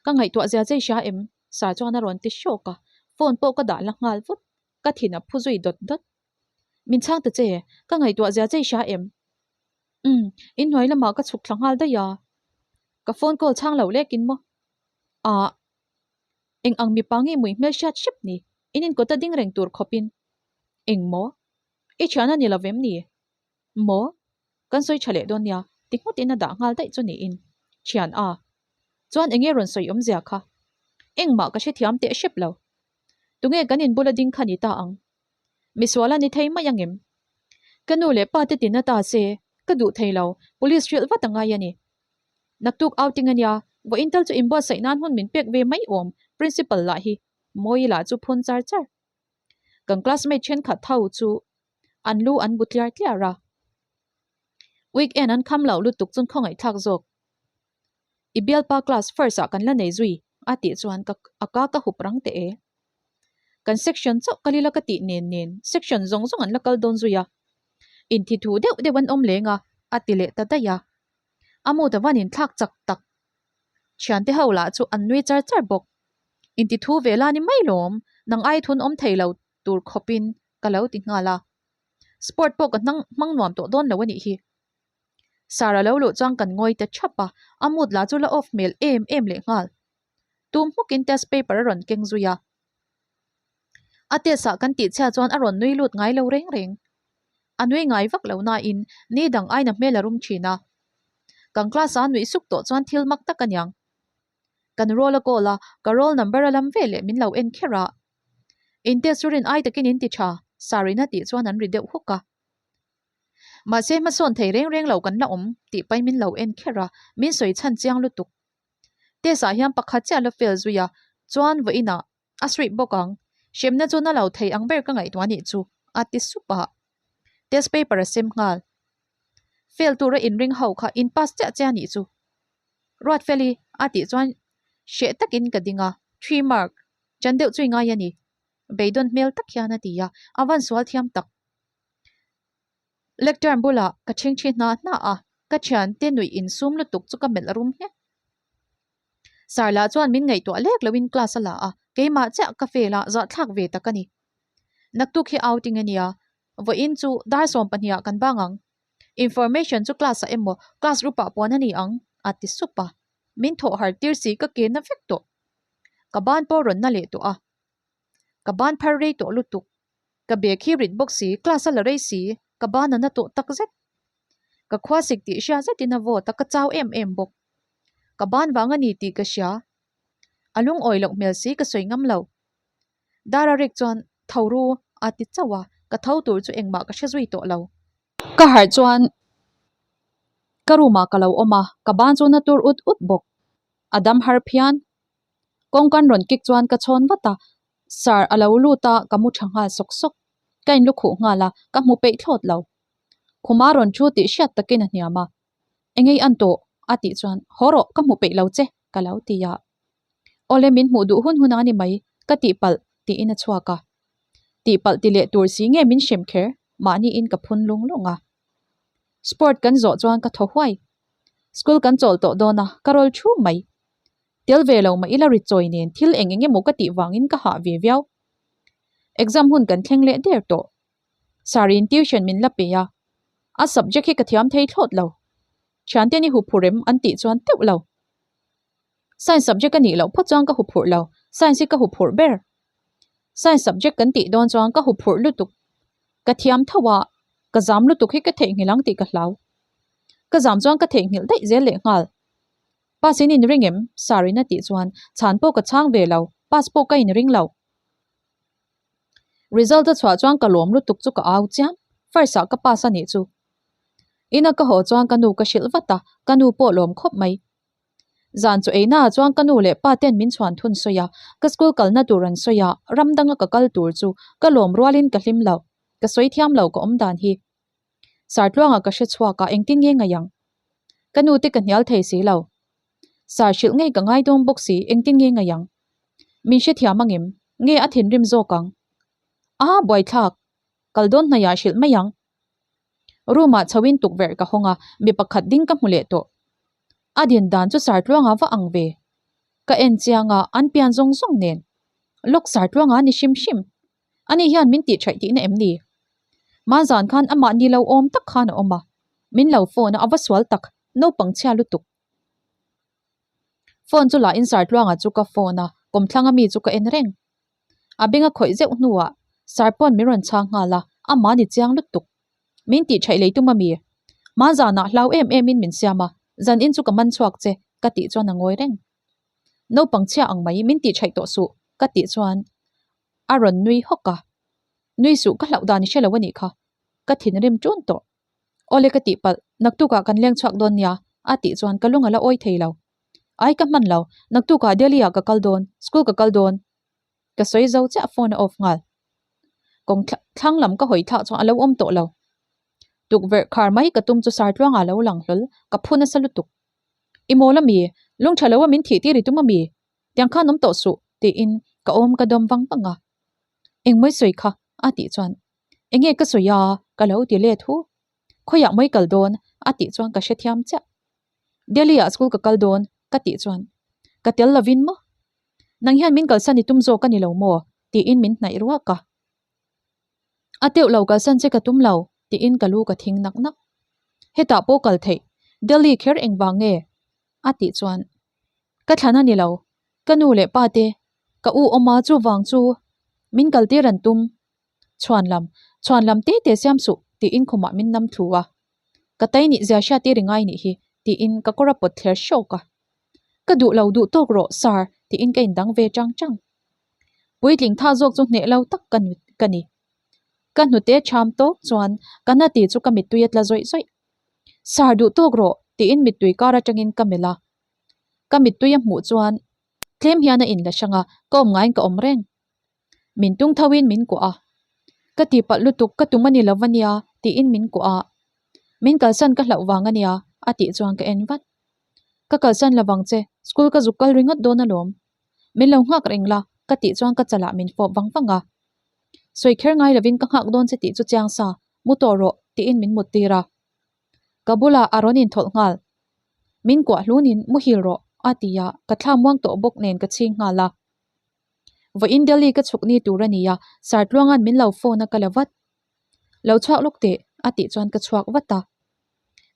Ka ngaihtuah zia che i hria em? Sir chuan a rawn ti hrawk a, phone pawh ka dah la nghal vut. Ka thin a phu zui dawt dawt. Min chhang ta che, ka ngaihtuah zia che i hria em? Umm, inhnuai lamah ka chhuk thla nghal daih a. Ka phone call chhang lo lekin maw? Ah. Eng ang mipa nge mui hmel hriat hrep ni? In inkawt a ding reng tur khawpin. Eng maw? I thian a ni lo vem ni? Maw? Kan sawi tha leh dawn nia, ti nghutin a dah nghal daih chu niin. Thian a. Chuan enge rawn sawi awmzia kha? Engmah ka hrethiam teh hrep lo. Tunge kan inbula ding kha ni ta ang? Misual a ni thei mai angem? Ka nu leh pa te tin a ta se, ka duh thei lo, police hrilh vat a ngai a ni. Naktuk outing a nia, vawiin tal chu inbuatsaih nan hun min pek ve mai awm, principal lah hi Mawi lah chu phun char char. Kan classmate thenkhat ho chu an lu an bu tliar tliar a. Weekend an kham loh lutuk chun khawngaihthlak zawk. I bialpa class first ah kan la nei zui a tih chuan ka a ka ka hup rang teh e. Kan section chauh kal ila ka tih nen nen section zawng zawng an la kal dawn zui a. Inthi thu deuh deuh an awm leng a a ti leh ta daih a. A mood a van inthlak chak tak. Thiante ho lah chu an nui char char bawk. Inti thu ve la ni mai lawm, nang ai thun awm thei lo tur khawpin ka lo ti nghal a. Sport pawh ka hnang hmang nuam tawh dawn lo a nih hi. Sir a lo luh chuan kan ngawi ta thap a, a mood lah chu la off hmel em em leh nghal. Tum hmukin test paper a rawn keng zui a. A test ah kan tih chhia chuan a rawn nui lut ngai lo reng reng. A nui ngai vak lo nain ni dang aina hmel a rum thin a. Kan class a nuih suk tawh chuan thil mak tak a niang. Kan roll a call a, ka roll number a lam veleh min lo en kher a. In test chu rin ai takin in ti tha, Sir in a tih chuan an ri deuh huk a. Mahse hmasawn thei reng reng lo kan la awm tih pahin min lo en kher a, min sawi chhan chiang lutuk. Test ah hian pakhat chiah la fail zui a, chuan vawiinah a sweep bawk ang. Hremna chu na lo thei ang ber ka ngaihtuah anih chu, a ti sup a. Test paper a sem nghal. Fail tura inring ho kha in pass chiah chiah anih chu. Ruatfeli a tih chuan hreh takin ka ding a, three mark chan deuh chu i ngai a ni. Beidawn hmel tak hian a ti a, a van sual thiam tak. Lectern bulah ka chhingchhi hna hna a, ka thiante nuih insum lutuk chu ka melh rum nghek. Sir lah chuan min ngaihtuah lek loin class a la a, keimah chiah ka fail a, zahthlak ve tak a ni. Naktuk hi outing a nia, vawiin chu dar 12 ah kan bang ang. Information chu class ah emaw class group ah puan a ni ang, a ti sup a. Min thawh har tir si ka ke na vek tawh. Ka ban pawh rawn na leh tawh a. Ka ban phar rei tawh lutuk. Ka bag hi rit bawk si, class a la rei si, ka ban a na tawh tak zet. Ka khua sik tih hria zetin a vawt a, ka chau em em bawk. Ka ban vang a ni tih ka hria. A lungawi loh hmel si ka sawi ngam lo. Dara rek chuan tho ru a ti chauh a, ka tho tur chu engmah ka hre zui tawh lo. Ka harh chuan ka room ah ka lo awm a, ka ban chu na tur ut ut bawk. A dam har phian. Kawngkan rawn kik chuan ka chhawn vat a, Sir a lo lut a, ka mu tha nghal sawk sawk. Ka inlu khuh nghal a, ka hmu peih thlawt lo. Khuma rawn thu tih hriat takin a hniam a, Engei an tawh? a tih chuan, Haw rawh, ka hmu peih lo che, ka lo ti a. Awle min hmuh duh hun hun a ni mai, ka tihpalh, tiin a chhuak a. Tihpalh ti leh tur si nge min hrem kher, mahniin ka phun lung lung a. Sport kan zawh chuan ka thaw huai. School kan chawl tawh dawn a, ka rawl thu mai. Tel ve lo mah ila ri chawi nen thil eng eng emaw ka tih vangin ka hah ve viau. Exam hun kan thleng leh der tawh. Sir in tuition min la pe a, a subject hi ka thiam thei thlawt lo. Thianten i huphurh em an tih chuan teuh lo. Science subject a nih loh phawt chuan ka huphurh lo, science hi ka huphurh ber. Science subject kan tih dawn chuan ka huphurh lutuk. Ka thiam tho a, ka zam lutuk hi ka theihnghilh ang tih ka hlau. Ka zam chuan ka theihnghilh daih zel leh nghal. Pass in inring em? Sir in a tih chuan chhan pawh ka chhang ve lo, pass pawh ka inring lo. Result a chhuah chuan ka lawm lutuk chu ka au chiam, first ah ka pass a nih chu. Ina ka haw chuan ka nu ka hrilh vat a, ka nu pawh lawm khawp mai. Zan chu eina ah chuan ka nu leh pa ten min chhuan thun sawi a, ka school kalna tur an sawi a, ram danga ka kal tur chu ka lawm rualin ka hlim lo, ka sawi thiam lo ka awm dan hi. Sartluanga ka hre chhuak a, engtin nge ngaih ang? Ka nu te ka hnial thei si lo. Sar hrilh ngei ka ngai dawn bawk si, engtin nge ngaih ang? Min hrethiam angem? Nge a thinrim zawk ang? A buaithlak! Kal dawn hnaihah hrilh mai ang. Room ah chhoin tukverh ka hawng a, mi pakhat ding ka hmu leh tawh. A din dan chu Sartluanga va ang ve. Ka en chiang a, an pian zawng zawng nen. Lawk sar tluanga a ni hrim hrim. Ani hian min tih thaih tihna em ni? Hmanzan khan amah ni lo awm tak khan a awm a, min lo phone a, a va sual tak, naupang chhia lutuk. Phone chu la in sar tluanga chu ka phone a, kawmthlang ami chu ka en reng. A beng a khawih zeuh hnuah sar pawn min rawn chhang nghal a, amah ni chiang lutuk. Min tih thaih lei tum ami? Hmanzanah hlau em em in min siam a, zan in chu ka man chhuak che, ka tih chuan a ngawi reng. Naupang chhia ang mai, min tih thaih tawh suh, ka tih chuan a rawn nui hawk a. Nui suh, ka hlauh dan i hre lo a nih kha, ka thinrim ṭun tawh. Awle ka tih palh, naktukah kan leng chhuak dawn nia, a tih chuan ka lung a la awi thei lo. Ai ka hman lo, naktukah Delhi ah ka kal dawn, school ka kal dawn. Ka sawi zo chiah phone a off nghal. Kawng thlang lam ka hawi thlak chuan a lo awm tawh lo. Tukverh khar mai ka tum chu Sartluanga a lo lang hlawl, ka phu nasa lutuk. I mawl ami? Lung tha lo a min thih tir i tum ami? Tiang khan awm tawh suh, tiin ka awm ka dawm vang vang a. Engmawi sawi kha? a tih chuan Enge ka sawi a? ka lo ti let hu. Khawiah mawi kal dawn? a tih chuan ka hrethiam chiah. Delhi ah school ka kal dawn ka tih chuan Ka tel lovin maw? Nang hian min kalsan i tum zawk a ni lo maw? tiin min hnaih ruak a. A teuh lo kalsan che ka tum lo tiin ka lu ka thing nak nak. Hetah pawh kal theih, Delhi kher engvang nge? a tih chuan Ka thlan a ni lo, ka nu leh pa te, ka u awm a chuvang chu min kaltir an tum. Chhuan lam, chhuan lam te te siam suh tiin khumah min nam thlu a. Ka tai nih zia hriat tir i ngai nih hi tiin ka kawr a pawt thler hrawk a. Ka duh lo duh tawk rawh sir tiin ka indang ve chang chang. Puitling tha zawk chu hneh lo tak ka ka ni. Ka hnute cham tawk chuan ka na ti chu ka mittui a tla zawih zawih. Sir duh tawk rawh tiin mittui kar atangin ka melh a. Ka mittui a hmuh chuan tlem hian a inla hrang a, ka awm ngaiin ka awm reng. Min tung tho in min kuah a. Ka tihpalh lutuk ka tum a ni lo va nia tiin min kuah a. Min kalsan ka hlauh vang a nia a tih chuan ka en vat. Ka kalsan lo vang che, school ka zuk kal ringawt dawn alawm. Min lo nghak reng la ka tih chuan ka chalah min fawp vang vang a. Sawi kher ngai lovin ka nghak dawn che tih chu chiang sa, mu tawh rawh tiin min mut tir a. Ka bulah a rawn inthawlh nghal. Min kuah hlunin muhil rawh a ti a, ka thla muang tawh bawk nen ka chhing nghal a. Vawiin Delhi ka chhuk ni tur a nia, Sir Tluanga'n min lo phone a ka la vat. Lo chhuak lawk teh, a tih chuan ka chhuak vat a.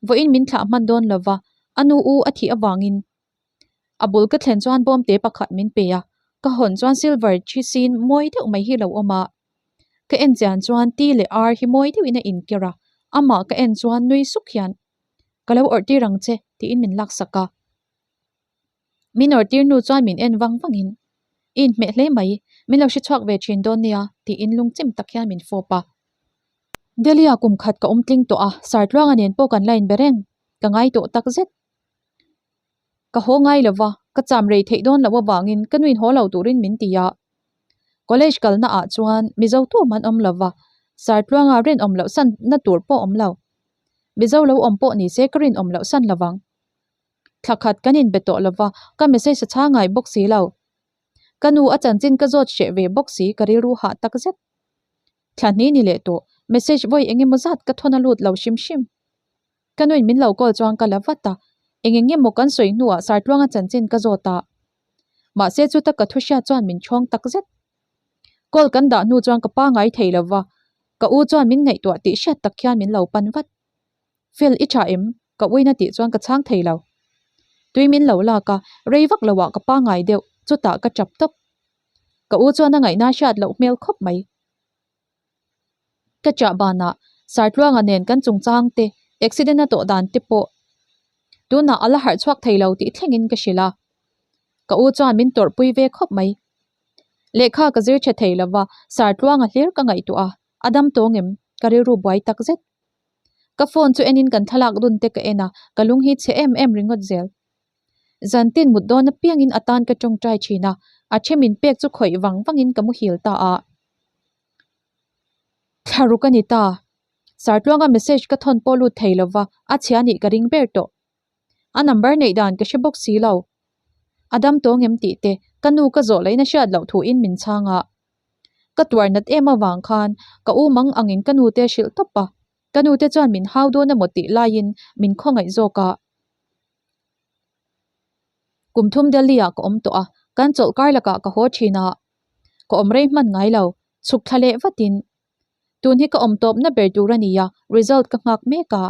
Vawiin min thlah hman dawn lo va, a nu u a thih avangin. A bul ka thlen chuan bawmte pakhat min pe a, ka hawn chuan silver thi sin mawi deuh mai hi lo awm a. Ka en chian chuan T leh R hi mawi deuhin a inker a, amah ka en chuan nui suk hian, Ka lo awrh tir ang che, tiin min laksak a. Min awrhtir hnu chuan min en vang vangin, I inhmeh hle mai, min lo hre chhuak ve thin dawn nia, tiin lungchim tak hian min fawp a. Delhi-ah kum khat ka awm tling tawh a, Sartluanga nen pawh kan la inbe reng, ka ngai tawh tak zet. Ka haw ngai lo va, ka cham rei theih dawn loh avangin ka nuin haw lo turin min ti a. College kalna ah chuan Mizo tuam an awm lo va, Sartluanga rinawm loh san na tur pawh awm lo. Mizo lo awm pawh ni se ka rinawm loh san lo vang. Thla khat kan inbe tawh lo va, ka message a chhang ngai bawk si lo. Ka nu a chanchin ka zawt hreh ve bawk si ka rilru hah tak zet. Thla hnih ni leh tawh, message vawi eng emaw zat ka thawn a lut lo hrim hrim. Ka nuin min lo call chuan ka la vat a, eng eng emaw kan sawi hnuah Sartluanga chanchin ka zawt a. Mahse chuta ka thu hriat chuan min chhawng tak zet. Call kan dah hnu chuan ka pa ngai thei lo va, ka u chuan min ngaihtuah tih hriat tak hian min lo pan vat. Fel i tha em? Ka uina tih chuan ka chhang thei lo. Tui min lo lak a, rei vak lo ah ka pangai deuh, chutah ka tap tawp. Ka u chuan a ngaihna hriat loh hmel khawp mai. Ka chah banah Sartluanga nen kan chungchang te, accident a tawh dan te pawh tunah a la harh chhuak thei lo tih thlengin ka hrilh a. Ka u chuan min tawrhpui ve khawp mai. Lehkha ka zir tha thei lova, Sartluanga hlir ka ngaihtuah a, a dam tawng em? Ka rilru buai tak zet. Ka phone chu enin kan thlalak dun te ka en a, ka lung hi chhe em em ringawt zel. Zantin mut dawn apiangin a tan ka tawngtai thin a, a then min pek chu khawih vang vangin ka muhil ta a. Thla ruk a ni ta. Sartluanga message ka thawn pawh lut thei lova, a chhia nih ka ring ber tawh. A number neih dan ka hre bawk si lo. A dam tawng em tih te, ka nu ka zawh laihna hriat loh thuin min chhang a. Ka tuar nat em avang khan ka u mang angin ka nute hrilh tawp a, ka nute chuan min hau dawn emaw tih laiin min khawngaih zawk a. Kum thum Delhi ah ka awm tawh a, kan chawlh kar lakah ka haw thin a, ka awm rei hman ngai lo, chhuk thla leh vatin. Tun hi ka awm tawpna ber tur a ni a, result ka nghak mek a.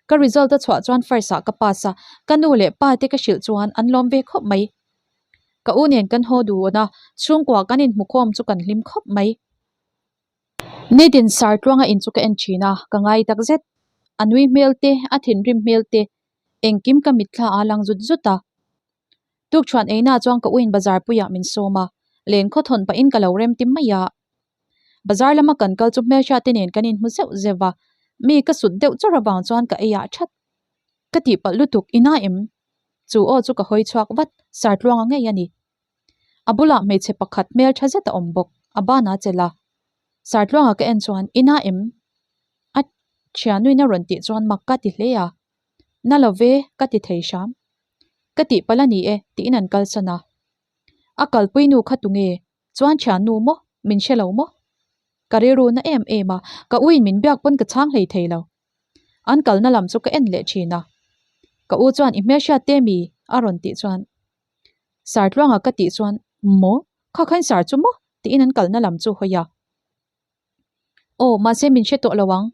Ka result a chhuah chuan first ah ka pass a, ka nu leh pa te ka hrilh chuan an lawm ve khawp mai. Ka u nen kan haw dun a, chhungkua kan inhmukhawm chu kan hlim khawp mai. Nitin sar tluanga in chu ka en thin a, ka ngai tak zet. A nui hmel te, a thinrim hmel te, engkim ka mitthla a lang zut zut a. Tukṭhuan eina chuan ka uin bazar puiah min sawm a, len khaw thawn pahin ka lo rem ti mai a. Bazar lama kan kal chu hmelhriat te nen kan inhmu zeuh zeuh a, mi ka sut deuh chawrh avang chuan ka ei ah that. Ka tihpalh lutuk ina em? Chu aw chu ka hawi chhuak vat, sar tluanga ngei a ni. A bulah hmeichhe pakhat hmel tha zet a awm bawk, a ban a chelh a. Sartluanga ka en chuan ina em? A thianuin a rawn tih chuan mak ka ti hle a. Na lo ve, ka ti thei hram. Ka tih palh a ni e, tiin an kalsan a. A kalpui nu kha tunge? Chuan thiannu maw? Min hre lo maw? Ka rilru na em em a, ka uin min biak pawn ka chhang hlei thei lo. An kalna lam chu ka en leh thin a. Ka u chuan i hmelhriat te mi? a rawn tih chuan Sartluanga ka tih chuan Maw? Kha khain sar chu maw? tiin an kalna lam chu hawi a. Aw, mahse min hre tawh lo ang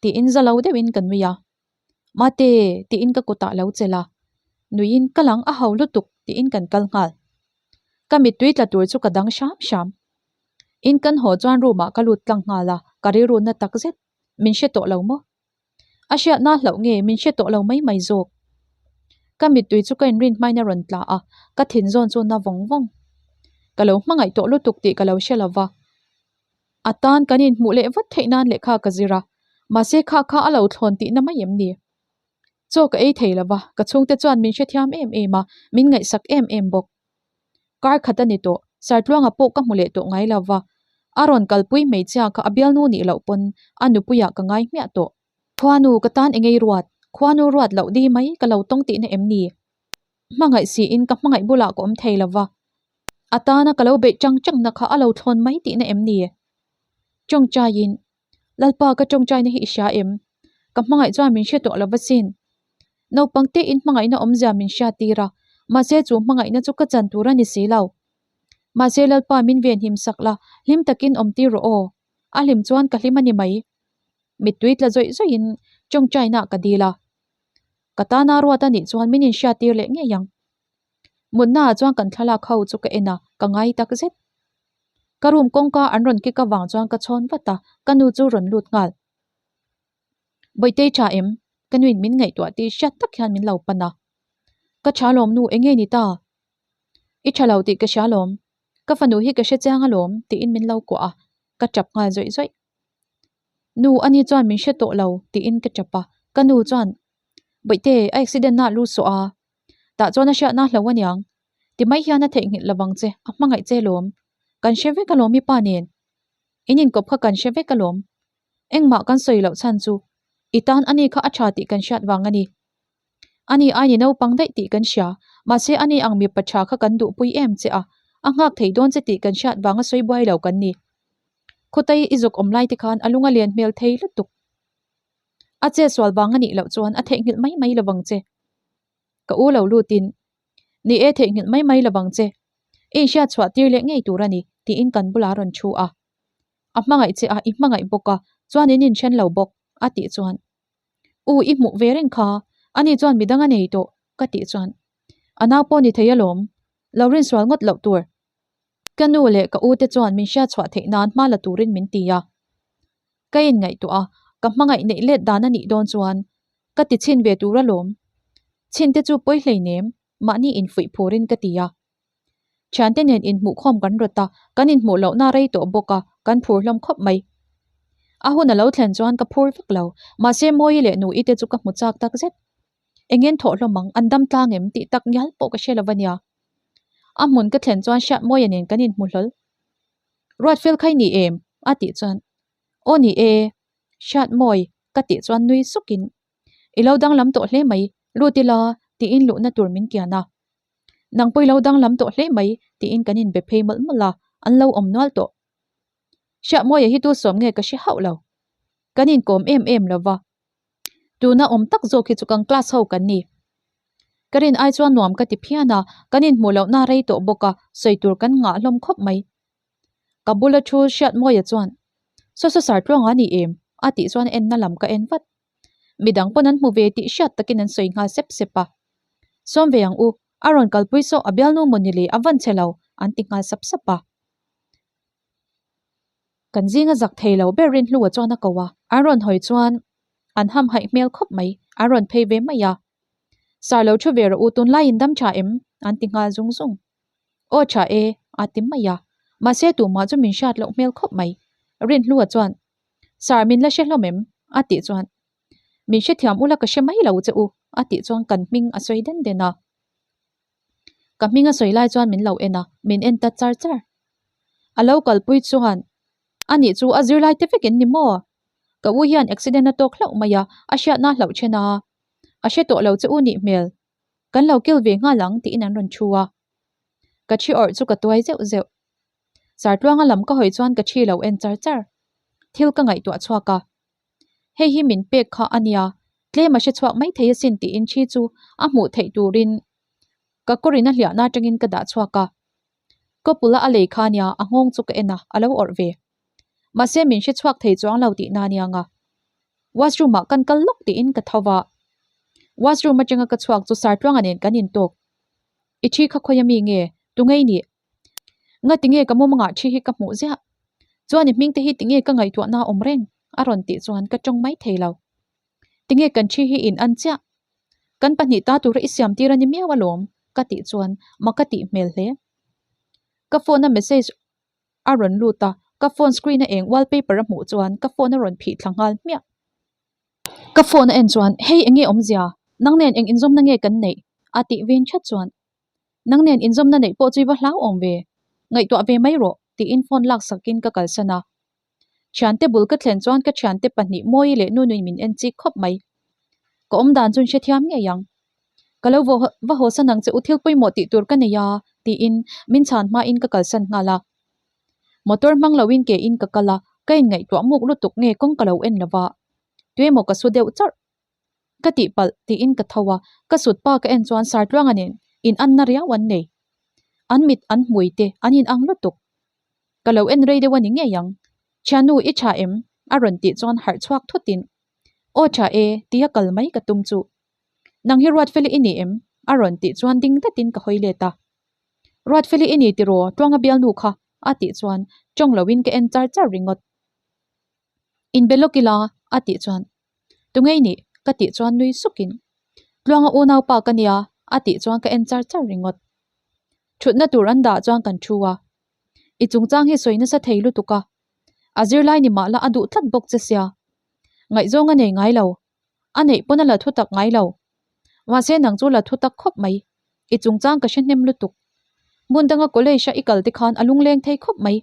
tiin za lo deuhin ka nui a. Mate tiin ka kutah lo chelh a, nuiin ka lang a ho lutuk tiin kan kal nghal. Ka mittui tla tur chu ka dang hram hram. In kan haw chuan room ah ka lut tlang nghal a, ka rilru na takzet. Min hre tawh lo maw? A hriatna hlauh nge min hre tawh lo mai mai zawk. Ka mittui chu ka inrin hmain a rawn tla a, ka thin zawn chu na vawng vawng. Ka lo hmangaih tawh lutuk tih ka lo hre lo va. A tan kan inhmuh leh vat theih nan lehkha ka zir a, mahse kha kha a lo thlawn tihna mai em ni? Chaw ka ei thei lo va, ka chhungte chuan min hrethiam em em a, min ngaihsak em em bawk. Kar khat a ni tawh, Sartluanga pawh ka hmu leh tawh ngai lo va, a rawn kalpui hmeichhia kha a bialnu nih loh pawn a nupuiah ka ngai hmiah tawh. Khuanu ka tan engei ruat, khuanu ruat loh di mai ka lo tawng tihna em ni? Hmangaih siin ka hmangaih bulah ka awm thei lo va, a tana ka lo beih chang changna kha a lo thlawn mai tihna em ni? Tawngtaiin, Lalpa ka tawngtaina hi i hria em? Ka hmangaih chuan min hre tawh lo va sin. Naupang tein hmangaihna awmzia min hriat tir a, mahse chu hmangaihna chu ka chan tur a ni si lo. Mahse Lalpa min venhim sak la, hlim takin awm tir rawh aw. A hlim chuan ka hlim a ni mai. Mittui tla zawih zawihin tawngtaina ka dil a. Ka tana ruat a nih chuan min inhriat tir leh ngei ang. Mutnaah chuan kan thlalak ho chu ka en a, ka ngai tak zet. Ka room kawngka an rawn kick avang chuan ka chhawn vat a, ka nu chu rawn lut nghal. Bawitei tha em? Ka nuin min ngaihtuah tih hriat tak hian min lo pan a. Ka tha lawm nu, enge ni ta? I tha lo tih ka hria lawm. Ka fanu hi ka hre chiang alawm tiin min lo kuah a, ka tap nghal zawih zawih. Nu, ani chuan min hre tawh lo tiin ka tap a, ka nu chuan, Bawihte, a accident na lu sawh a, Tah chuan a hriatna hlo aniang. Ti mai hian a theihnghilh lovang che, a hmangaih che lawm. Kan hre vek alawm i pa nen. In inkawp kha kan hre vek alawm. Engmah kan sawi loh chhan chu i tan ani kha a tha tih kan hriat vang a ni. Ani aini naupang daih tih kan hria, mahse ani ang mipa tha kha kan duhpui em che a, a nghak thei dawn che tih kan hriat vanga sawi buai lo kan ni. Khawtai i zuk awm lai te khan a lung a lian hmel thei lutuk. A che sual vang a nih loh chuan a theihnghilh mai mai lovang che. Ka u lo lutin, Ni e theihnghilh mai mai lovang che. I inhriat chhuah tir leh ngei tur a ni, tiin kan bulah a rawn thu a. A hmangaih che a, i hmangaih bawk a, chuan in inthen lo bawk, a tih chuan. U, i hmuh ve reng kha, ani chuan midang a nei tawh, ka tih chuan. A nau pawh ni thei alawm, lo rinsual ngawt loh tur. Ka nu leh ka u te chuan min hriat chhuah theih nan hma la turin min ti a. Ka inngaihtuah a, ka hmangaih neih let dan a nih dawn chuan ka ti chhin ve tur alawm. Chhin te chu pawi hleinem, mahni infuih phurin ka ti a. Thiante nen inhmuhkhawm kan rawt a, kan inhmuh lohna rei tawh bawk a, kan phur hlawm khawp mai. A hun a lo thlen chuan ka phur vek lo, mahse Mawi leh Nui te chu ka hmu chak tak zet. Engin thawh hlawm ang, an dam tlang em tih tak ngial pawh ka hre lo a nia. A hmun ka thlen chuan Hriatmawia nen kan inhmu hlawl. Ruatfel kha i ni em? a tih chuan, Aw ni e, Hriatmawi ka tih chuan nui sukin, I lo danglam tawh hle mai, lut ila tiin luhna tur min kian a. Nang pawh i lo danglam tawh hle mai tiin kan inbe phei mawlh mawlh a, an lo awm nual tawh. Hriatmawia hi tu sawm nge ka hre hauh lo. Kan inkawm em em lo va. Tuna awm tak zawk hi chu kan class ho kan ni. Ka rin ai chuan nuam ka ti phian a, kan inhmuh lohna rei tawh bawk a, sawi tur kan ngah hlawm khawp mai. Ka bula thu Hriatmawia chuan, Saw saw sar tluanga ni em? a tih chuan enna lam ka en vat. Midang pawn an hmu ve tih hriat takin an sawi nghal sep sep a. Sawm ve ang u, a rawn kalpui saw a bialnu maw ni le a van che lo, an ti nghal sap sap a. Kan zinga zak thei lo ber Rinhlua chuan a ko a, an rawn hawi chuan an hamhaih hmel khawp mai, an rawn phei ve mai a. Sar lo thu ve rawh u, tunlaiin dam tha em? an ti nghal zung zung. Aw tha e, a ti mai a. Mahse tumah chu min hriat loh hmel khawp mai. Rinhlua chuan, Sir min la hre hlawm em? a tih chuan, Min hrethiam ula ka hre mai lo che u, a tih chuan kan hming a sawi den den a. Ka hming a sawi lai chuan min lo en a, min en ta char char. A lo kalpui chuan, Anih chu a zirlai te vek in ni maw? Ka u hian accident a tawk hlauh mai a, a hriatna hlauh then a. A hre tawh lo che u nih hmel. Kan lo kil ve nghal ang tiin an rawn thu a. Ka thi awrh chu ka tuai zeuh zeuh. Sartluanga lam ka hawi chuan ka thi lo en char char. Thil ka ngaihtuah chhuak a. Hei hi min pek kha a nia, tlem a hre chhuak mai thei asin tiin thi chu a hmuh theih turin ka kawrin a hliahna atangin ka dah chhuak a. Ka pula a lei kha nia, a nghawng chu ka en a, a lo awrh ve. Mahse min hre chhuak thei chuang lo tihna ania nga. Washroom ah kan kal lawk tiin ka tho va. Washroom atanga ka chhuak chu Sartluanga nen kan intawk. I thi kha khawi ami nge? Tungei nih? Nga tinge ka mumangah thi hi ka hmuh ziah? Chuan i hming te hi tinge ka ngaihtuahna a awm reng? A rawn tih chuan ka tawng mai thei lo. Tinge kan thi hi in an chiah? Kan pahnih ta tura i siam tir a ni miau alawm ka tih chuan ma ka tih hmel hle. Ka phone a message a rawn lut a, ka phone screen a eng wallpaper a hmuh chuan ka phone a rawn phih thla nghal hmiah. Ka phone a en chuan hei enge awmzia? Nang nen eng inzawmna nge kan neih? A tih vin that chuan Nang nen inzawmna neih pawh chu i va hlauhawm ve, ngaihtuah ve mai rawh tiin phone lak sakin ka kalsan a. Thiante bul ka thlen chuan ka thiante pahnih Mawi leh Nunui min en chik khawp mai. Ka awm dan chu hrethiam ngei ang. Ka lo va hawsan ang che u thil pawimawh tih tur ka nei a tiin min chhan hmain ka kalsan nghal a. Motor hmang loin ke in ka kal a, ka inngaihtuah muk lutuk nge kawng ka lo en lova. Tuemaw ka su deuh chawrh. Ka tihpalh tiin ka tho a, ka sut pa ka en chuan Sartluanga nen in anna riau an nei. An mit an hmui te an in ang lutuk. Ka lo en rei deuh a ni ngei ang. Thiannu i tha em? a rawn tih chuan harh chhuak thutin Aw tha e tia kal mai ka tum chu. Nang hi Ruatfeli i ni em? a rawn tih chuan ding datin ka hawi let a. Ruatfeli i ni tiraw Tluanga bialnu kha? a tih chuan tawng loin ka en char char ringawt. Inbe lawk ila a tih chuan Tungei nih? ka tih chuan nui sukin Tluanga unaupa ka nia a tih chuan ka en char char ringawt. Thutna tur an dah chuan kan thu a. I chungchang hi sawi nasa thei lutuk a. A zirlai ni mah la a duh tlat bawk che sia. Ngaihzawng a nei ngai lo. A neih pawn a la thu tak ngai lo. Mahse nang chu la thu tak khawp mai. I chungchang ka hre hnem lutuk. Hmun danga college a i kal te khan a lungleng thei khawp mai.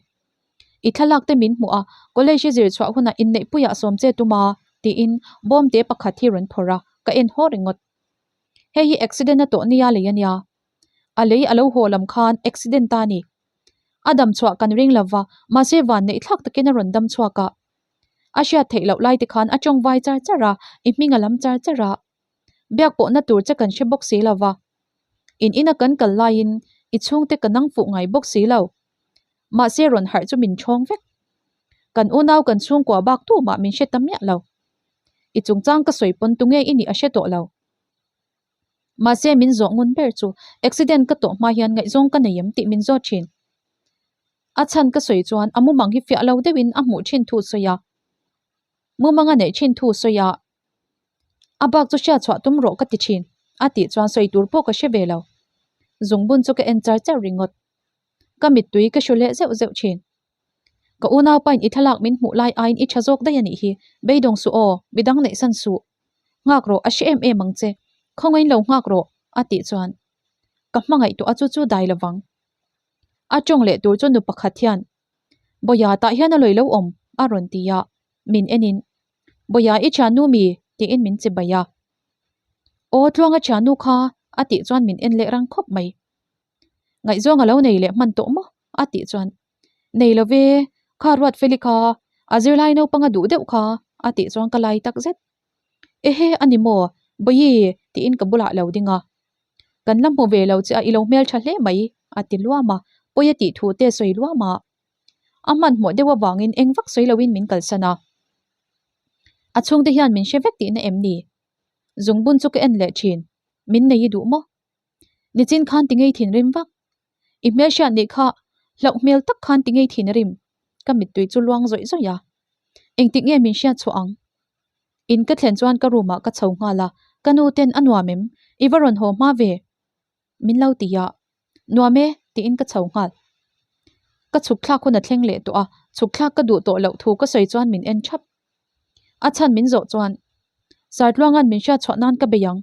I thlalak te min hmuh a, college i zir chhuah hunah inneihpuiah sawm che tum a, tiin bawmte pakhat hi rawn phawrh a, ka en haw ringawt. Hei hi accident a tawh nia lei a nia. A lei a lo haw lam khan accident ta a ni. A dam chhuah kan ring lova, mahse van neih thlak takin a rawn dam chhuak a. A hriat theih loh lai te khan a tawng vai char char a, i hming a lam char char a. Biak pawhna tur che kan hre bawk si lova. In ina kan kal laiin i chhungte ka nang fuh ngai bawk si lo. Mahse rawn harh chu min thawng vek. Kan unau kan chhungkua bak tu mah min hre ta miah lo. I chungchang ka sawi pawn tunge i nih a hre tawh lo. Mahse min zawh ngun ber chu accident ka tawh hma hian ngaihzawng ka nei em tih min zawt thin. A chhan ka sawi chuan a mumang hi fiah lo deuhin a hmuh thin thu sawi a. Mumang a neih thin thu sawi a. A bak chu hriat chhuah tum rawh ka ti thin a tih chuan sawi tur pawh ka hre ve lo. Zungbun chu ka en char char ringawt. Ka mittui ka hru leh zeuh zeuh thin. Ka unaupain i thlalak min hmuh lai aiin i tha zawk daih a nih hi, beidawng suh aw, midang neih san suh. Nghak rawh, a hre em em ang che. Khawngain lo nghak rawh, a tih chuan ka hmangaih tawh a chu chu dai lovang. A tawng leh tur chu nu pakhat hian, Bawia tah hian a lawi lo awm, a rawn ti a, min enin, Bawia i thiannu mi? tiin min che bai a. Aw Tluanga thiannu kha, a tih chuan min en leh rang khawp mai. Ngaihzawng a lo nei leh hman tawh maw? a tih chuan, Nei lo ve, kha Ruatfeli kha, a zirlai naupang a duh deuh kha, a tih chuan ka lai tak zet. Ehe, a ni maw? Bawihi, tiin ka bulah lo ding a. Kan la hmu ve lo che a, i lo hmeltha hle mai, a ti luam a, pawi a tih thu te sawi luam a. A hmanhmawh deuh avangin eng vak sawi loin min kalsan a. A chhungte hian min hre vek tihna em ni? Zungbun chu ka en leh thin, min nei i duh maw? Nichin khan ti ngei thinrim vak. I hmelhriat nih kha hlauh hmel tak khan ti ngei thinrim. Ka mittui chu luang zawih zawih a. Engtik nge min hriat chhuah ang? In ka thlen chuan ka room ah ka chho nghal a, ka nu ten a nuam em? I va rawn haw hma ve? Min lo ti a. Nuam e tiin ka chho nghal. Ka chhuk thlak hun a thleng leh tawh a, chhuk thlak ka duh tawh loh thu ka sawi chuan min en thap. A chhan min zawh chuan Sartluanga'n min hriat chhuah nan ka bei ang.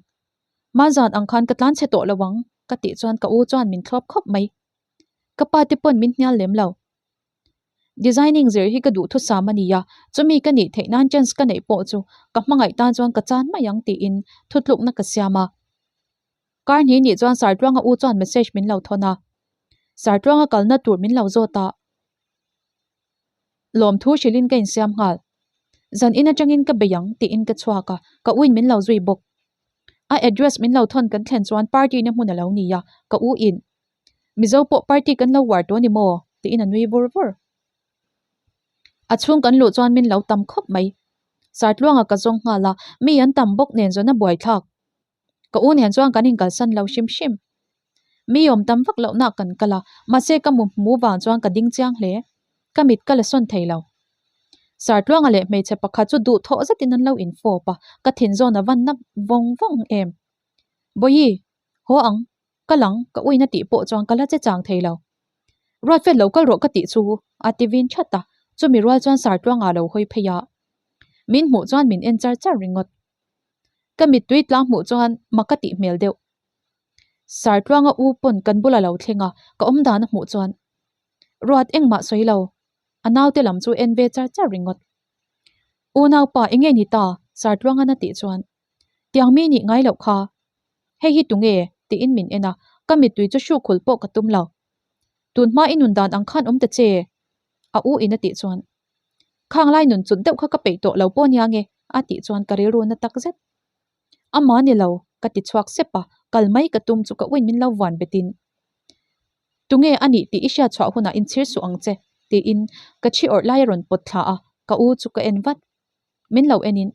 Hmanzan ang khan ka tlan chhe tawh lo ang ka tih chuan ka u chuan min thlawp khawp mai. Ka pa te pawn min hnial lem lo. Designing zir hi ka duhthusam a nia, chumi ka nih theih nan chance ka neih pawh chu ka hmangaih tan chuan ka chan mai ang tiin thutlukna ka siam a. Kar hnih nih chuan Sartluanga u chuan message min lo thawn a. Sartluanga kalna tur min lo zawt a. Lawmthu hrilhin ka insiam nghal. Zan in atangin ka bei ang tiin ka chhuak a, ka uin min lo zui bawk. A address min lo thawn kan thlen chuan party na hmun a lo ni a, ka u in Mizo pawh party kan lo uar tawh a ni maw? tiin a nui vur vur. A chhung kan luh chuan min lo tam khawp mai. Sartluanga ka zawng nghal a, mi an tam bawk nen zawn a buaithlak. Ka u nen chuan kan inkalsan lo hrim hrim. Mi awm tam vak lohna kan kal a, mahse ka mu hmu vang chuan ka ding chiang hle. Ka mit ka la sawn thei lo. Sartluanga leh hmeichhe pakhat chu duhthawh zetin an lo infawp a, ka thinzawn a van na vawng vawng em. Bawihi, haw ang, ka lang, ka uina tih pawh chuan ka la che chang thei lo. Ruatfel lo kal rawh ka tih chu a ti vin that a, chumi rual chuan Sartluanga lo hawi phei a. Min hmuh chuan min en char char ringawt. Ka mittui tlang hmuh chuan mak ka tih hmel deuh. Sartluanga u pawn kan bula lo thleng a, ka awm dan a hmuh chuan Ruat engmah sawi lo, a naute lam chu en ve char char ringawt. U naupa enge ni ta? Sartluangan a tih chuan Tiang mi nih ngai loh kha. Hei hi tunge? tiin min en a, ka mittui chu hruk khul pawh ka tum lo. Tun hma i nun dan ang khan awm ta che? A u in a tih chuan Khang lai nun chut deuh kha ka peih tawh lo pawh nia nge? a tih chuan ka rilru na tak zet. Ama ni lo, ka ti chhuak sep a, kal mai ka tum chu ka uin min lo vuan betin. Tunge a nih tih i hriat chhuah hunah inchhir suh ang che, tiin ka thi awrh lai a rawn pawt thla a, ka u chu ka en vat. Min lo enin,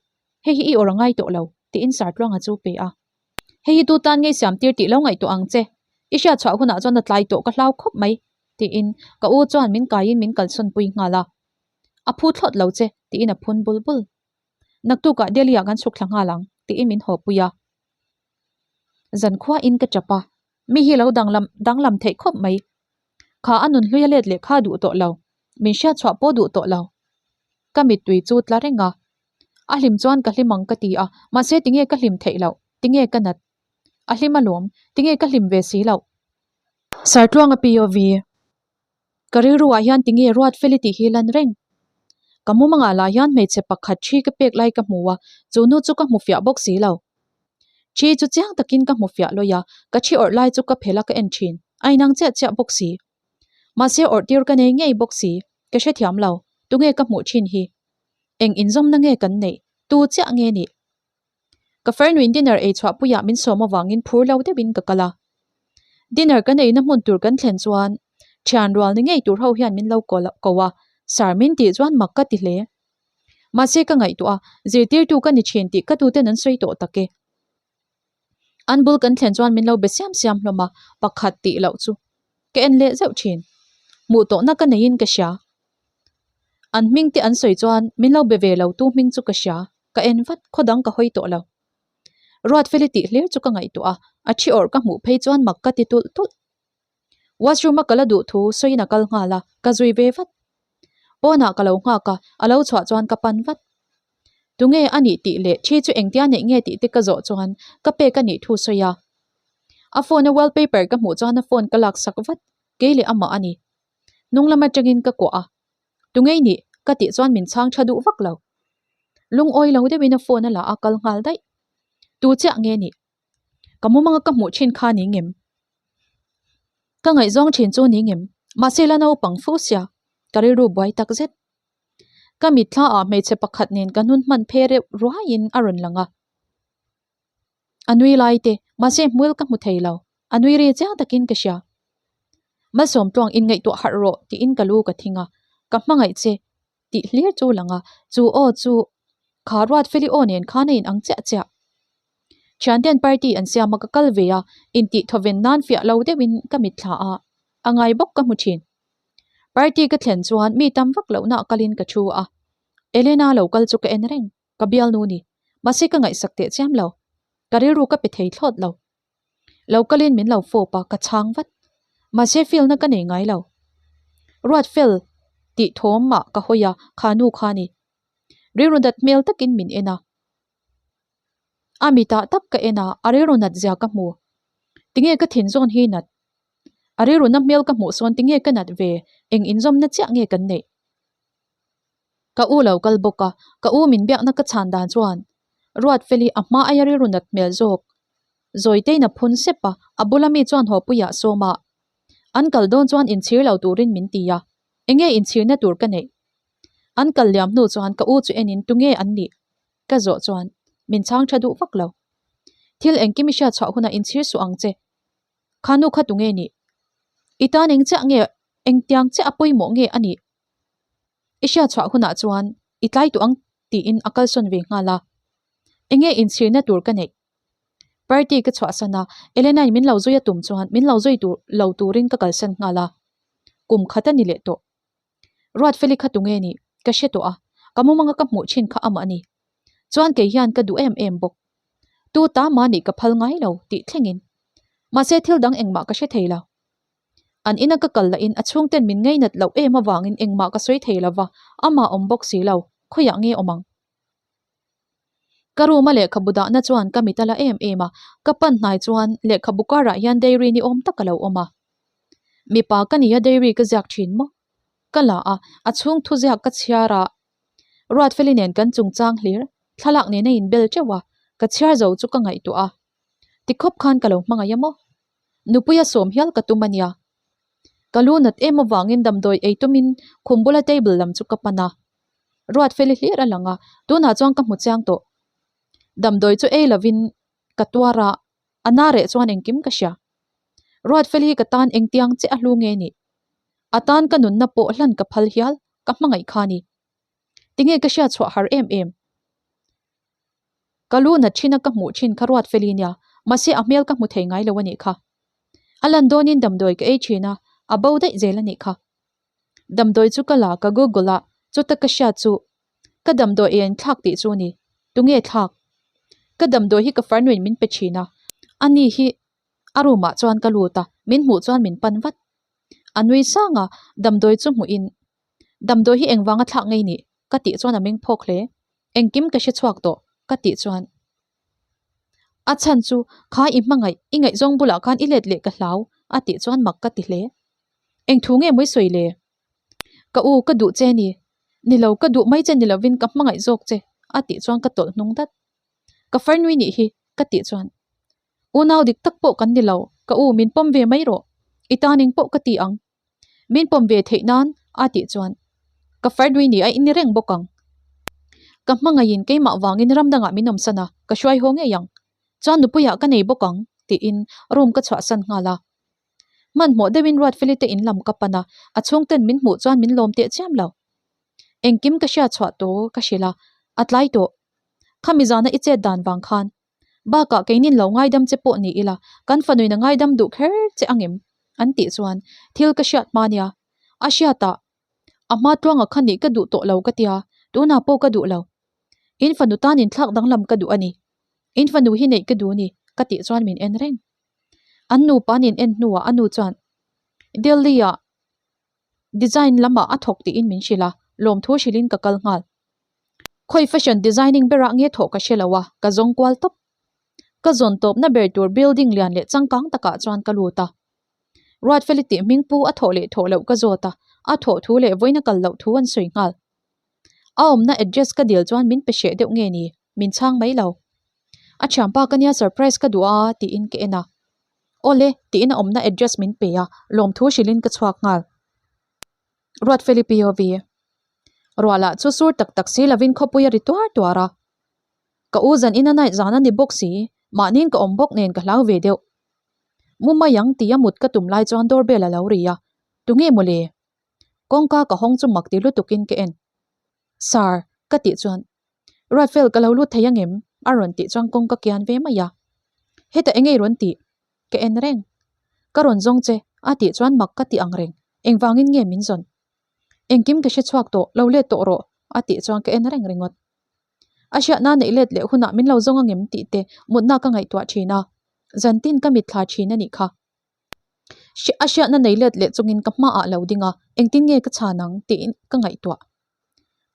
Hei hi i awrh a ngai tawh lo, tiin Sartluanga chu pe a. Hei hi tu tan ngei siam tir tih lo ngaihtuah ang che, i hriat chhuah hunah chuan a tlai tawh ka hlau khawp mai, tiin ka u chuan min kaiin min kalsawnpui nghal a. A phu thlawt lo che, tiin a phun bul bul. Naktukah Delhi-ah kan chhuk thla nghal ang, tiin min hawpui a. Zankhuain ka chap a, mi hi lo danglam danglam theih khawp mai. Kha a nun hlui a let leh kha duh tawh lo, min hriat chhuah pawh duh tawh lo. Ka mittui chu tla reng a, a hlim chuan ka hlim ang ka ti a, mahse tinge ka hlim theih loh, tinge ka nat. A hlim alawm, tinge ka hlim ve si loh. Sartluanga POV. Ka rilruah hian tinge Ruatfeli tih hi lan reng. Ka mumangah lah hian hmeichhe pakhat thi ka pek lai ka hmu a, chu nu chu ka hmu fiah bawk si lo. Thi chu chiang takin ka hmu fiah lawih a, ka thi awrh lai chu ka phelh a ka en thin, a inang chiah chiah bawk si. Mahse awrh tir ka nei ngei bawk si, ka hrethiam lo, tunge ka hmuh thin hi? Eng inzawmna nge kan neih? Tu chiah nge nih? Ka farnuin dinner ei chhuah puiah min sawm avangin phur lo deuhin ka kal a. Dinner kan eina hmun tur kan thlen chuan thian rual ni ngei tur ho hian min lo ko a, Sir min tih chuan mak ka ti hle. Mahse ka ngaihtuah a, zirtirtu ka ni thin tih ka tuten an sawi tawh tak e. An bul kan thlen chuan min lo be siam siam hlawm a, pakhat tih loh chu ka en leh zeuh thin. Hmuh tawhna ka neiin ka hria. An hming te an sawi chuan min lo be ve lo tu hming chu ka hria. Ka en vat, khaw dang ka hawi tawh lo. Ruatfeli tih hlir chu ka ngaihtuah a, a thi awrh ka hmuh phei chuan mak ka ti tulh tulh. Washroom a ka la duh thu sawiin a kal nghal a, ka zui ve vat. Pawnah ka lo nghak a, a lo chhuah chuan ka pan vat. Tunge a nih tih leh thi chu engtia neih nge tih te ka zawh chuan ka pek a nih thu sawi a. A phone a wallpaper ka hmuh chuan a phone ka lak sak vat, kei leh amah a ni. Hnung lam atangin ka kuah a, Tunge i nih? ka tih chuan min chhang tha duh vak lo. Lungawi lo deuhin a phone a la a kal nghal daih. Tu chiah nge nih? Ka mumanga ka hmuh thin kha ni ngem? Ka ngaihzawng thin chu ni ngem? Mahse la naupang fu sia, ka rilru buai tak zet. Ka mitthla ah hmeichhe pakhat nen ka hnun hman phe reuh ruaiin a rawn lang a. A nui lai te, mahse hmuil ka hmu thei lo. A nui ri chiang takin ka hria. Malsawm tluang inngaihtuah harh rawh tiin ka lu ka thing a, ka hmangaih che tih hlir chu lang a, chu aw chu kha Ruatfeli aw nen khan a inang chiah chiah. Thianten party an siam a ka kal ve a, intih thawven nan fiah lo deuhin ka mitthla a, a ngai bawk ka hmu thin. Party ka thlen chuan mi tam vak lohna kalin ka thu a, Elena lo kal chu ka en reng, ka bialnu ni, mahse ka ngaihsak teh chiam lo, ka rilru ka pe thei thlawt lo. Lo kalin min lo fawp a, ka chhang vat. Mahse filna ka nei ngai lo. Ruat fel tih thawmah ka hawi a, kha nu kha ni. Rilru nat hmel takin min en a. A mitah tak ka en a, a rilru nat zia ka hmu. Tinge ka thin zawn hi nat? A rilru na hmel ka hmuh sawn tinge ka nat ve? Eng inzawmna chiah nge kan neih? Ka u lo kal bawk a, ka u min biakna ka chhan dan chuan Ruatfeli a hma aia rilru nat hmel zawk. Zawitein a phun sep a, a bula mi chuan hawpuiah sawm a, an kal dawn chuan inchhir lo turin min ti a, enge inchhirna tur ka neih? An kal liam hnu chuan ka u chu enin tunge an nih? Ka zawh chuan min chhang tha duh vak lo. Thil engkim i hriat chhuah hunah inchhir suh ang che. Kha nu kha tunge nih? I tan eng chiah nge engtiang chiah a pawimawh nge a nih? I hriat chhuah hunah chuan i tlai tawh ang tiin a kalsawn ve nghal a. Enge inchhirna tur ka neih? Party ka chhuahsan a, Elena-in min lo zui a tum chuan min lo zui tur lo turin ka kalsan nghal a. Kum khat a ni leh tawh. Ruatfeli kha tunge nih? Ka hre tawh a, ka mumanga ka hmuh thin kha amah a ni. Chuan kei hian ka duh em em bawk. Tu ta mah nih ka phal ngai lo tih thlengin. Mahse thil dang engmah ka hre thei lo. An ina ka kal lahin a chhungten min ngainat loh em avangin engmah ka sawi thei lova, amah awm bawk si lo, khawiah nge awm ang? Ka room a lehkhabu dahna chuan ka mit a la em em a, ka pan hnai chuan lehkhabu karah hian dairy ni awm tak a lo awm a. Mipa ka nia dairy ka ziak thin maw? Ka la a, a chhung thu ziak ka chhiar a, Ruatfeli nen kan chungchang hlir, thlalak nen a inbel teuh a, ka chhiar zo chu ka ngaihtuah a. Tikhawp khan ka lo hmangaih a maw? Nupuia sawm hial ka tum a nia. Ka lu nat em avangin damdawi ei tumin khum bula table lam chu ka pan a. Ruatfeli hlir a lang a, tunah chuan ka hmu chiang tawh. Damdawi chu ei lovin ka tuar a, a na reh chuan engkim ka hria. Ruatfeli hi ka tan engtiang che a hlu nge nih? A tan ka nunna pawh hlan ka phal hial, ka hmangaih kha ni. Tinge ka hriat chhuah har em em? Ka lu nat thin a ka hmuh thin kha Ruatfeli nia, mahse a hmel ka hmu thei ngai lo a nih kha. A lan dawnin damdawi ka ei thin a, a bo daih zel a nih kha. Damdawi chu ka la ka google a, chuta ka hriat chu ka damdawi ei an thlak tih chu ni, tunge thlak? Ka damdawi hi ka farnuin min pe thin a, ani hi a room ah chuan ka lut a, min hmuh chuan min pan vat. A nui sang a, damdawi chu hmuhin damdawi hi engvanga thlak ngei nih? ka tih chuan a meng phawk hle. Engkim ka hre chhuak tawh ka tih chuan a chhan chu kha i hmangaih i ngaihzawng bulah khan i let leh ka hlau a tih chuan mak ka ti hle. Eng thu nge mawi sawi le? Ka u ka duh che ni. Ni lo ka duh mai che ni lovin ka hmangaih zawk che a tih chuan ka tawlh hnung dat. Ka farnui nih hi ka tih chuan unau dik tak pawh kan ni lo ka u min pawm ve mai rawh i tan eng pawh ka ti ang. Min pawm ve theih nan a tih chuan ka farnui ni a in ni reng bawk ang. Ka hmangaihin keimah vangin ram dangah min awmsan a, ka hruai haw ngei ang. Chuan nupuiah ka nei bawk ang tiin room ka chhuahsan nghal a. Hmanhmawh deuhin Ruatfeli te in lam ka pan a, a chhungten min hmuh chuan min lawm teh chiam lo. Engkim ka hriat chhuah tawh ka hrilh a, a tlai tawh. Khami zana i chet dan vang khan Bakah keinin lo ngaidam che pawh ni ila, kan fanuin a ngaidam duh kher che angem? an tih chuan thil ka hriat hma nia. A hriatah a hma tluanga kha nih ka duh tawh lo ka tia, tunah pawh ka duh lo. In fanu tan inthlak danglam ka duh a ni. In fanu hi neih ka duh ni ka tih chuan min en reng. An nupa an in en hnuah a nu chuan Delhi-ah design lamah a thawk tiin min hrilh a, lawmthu hrilhin ka kal nghal. Khawi fashion designing berah nge thawh ka hre lo a, ka zawng kual tawp. Ka zawn tawpna ber tur building lian leh changkang takah chuan ka lut a. Ruatfeli tih hming pu a thawh leh thawh loh ka zawt a, a thawh thu leh vawiin a kal loh thu an sawi nghal. A awmna address ka dil chuan min pe hreh deuh nge ni, min chhang mai lo. A thianpa ka nia surprise ka duh a tiin ka en a. Awle tiin a awmna address min pe a, lawmthu hrilhin ka chhuak nghal. Ruatfeli POV. Ruah lah chu sur tak tak si lovin khawpui a ri tuar tuar a. Ka u zan in a night zan a ni bawk si, mahniin ka awm bawk nen ka hlau ve deuh. Mu mai ang tia mut ka tum lai chuan doorbell a lo ri a, Tunge mawle? Kawngka ka hawng chu mak ti lutukin ka en. Sir, ka tih chuan, Ruatfel ka lo lut thei angem? a rawn tih chuan kawng ka kian ve mai a. Hetah enge i rawn tih? Ka en reng. Ka rawn zawng che, a tih chuan mak ka ti ang reng. Engvangin nge min zawn? Engkim ka hre chhuak tawh, lo let tawh rawh, a tih chuan ka en reng ringawt. A hriatna neih let leh hunah min lo zawng angem tih te mutna ka ngaihtuah thin a, zantin ka mitthla thin a nih kha. A hriatna nei let leh chungin ka hmaah lo ding a, engtin nge ka chhan ang tiin ka ngaihtuah.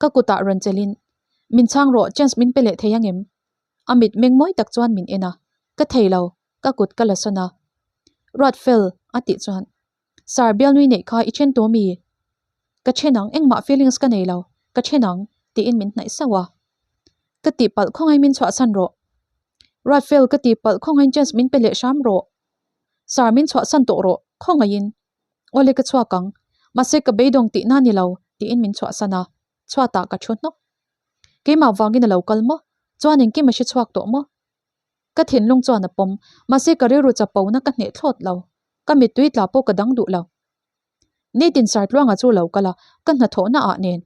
Ka kutah rawn chelhin, Min chhang rawh, chance min pe leh thei angem? A mit meng mawi tak chuan min en a, Ka thei lo, ka kut ka la sawn a. Ruatfel, a tih chuan, Sir, bialnui neih kha i then tawh mi? Ka then ang, engmah feelings ka nei lo, ka then ang, tiin min hnaih sauh a. Ka tihpalh khawngaih min chhuahsan rawh. Ruatfel, ka tihpalh khawngaih chance min pe leh hram rawh. Sir, min chhuahsan tawh rawh, khawngaihin. Awle ka chhuak ang, mahse ka beidawng tihna ni lo, tiin min chhuahsan a, chhuatah ka thu hnawk. Keimah vangin a lo kal maw? Chuan engkim a hre chhuak tawh maw? Ka thinlung chuan a pawm, mahse ka rilru chapona ka hneh thlawt lo. Ka mittui tla pawh ka dang duh lo. Nitin Sartluanga chu lo kal a, ka hnathawhna ah nen.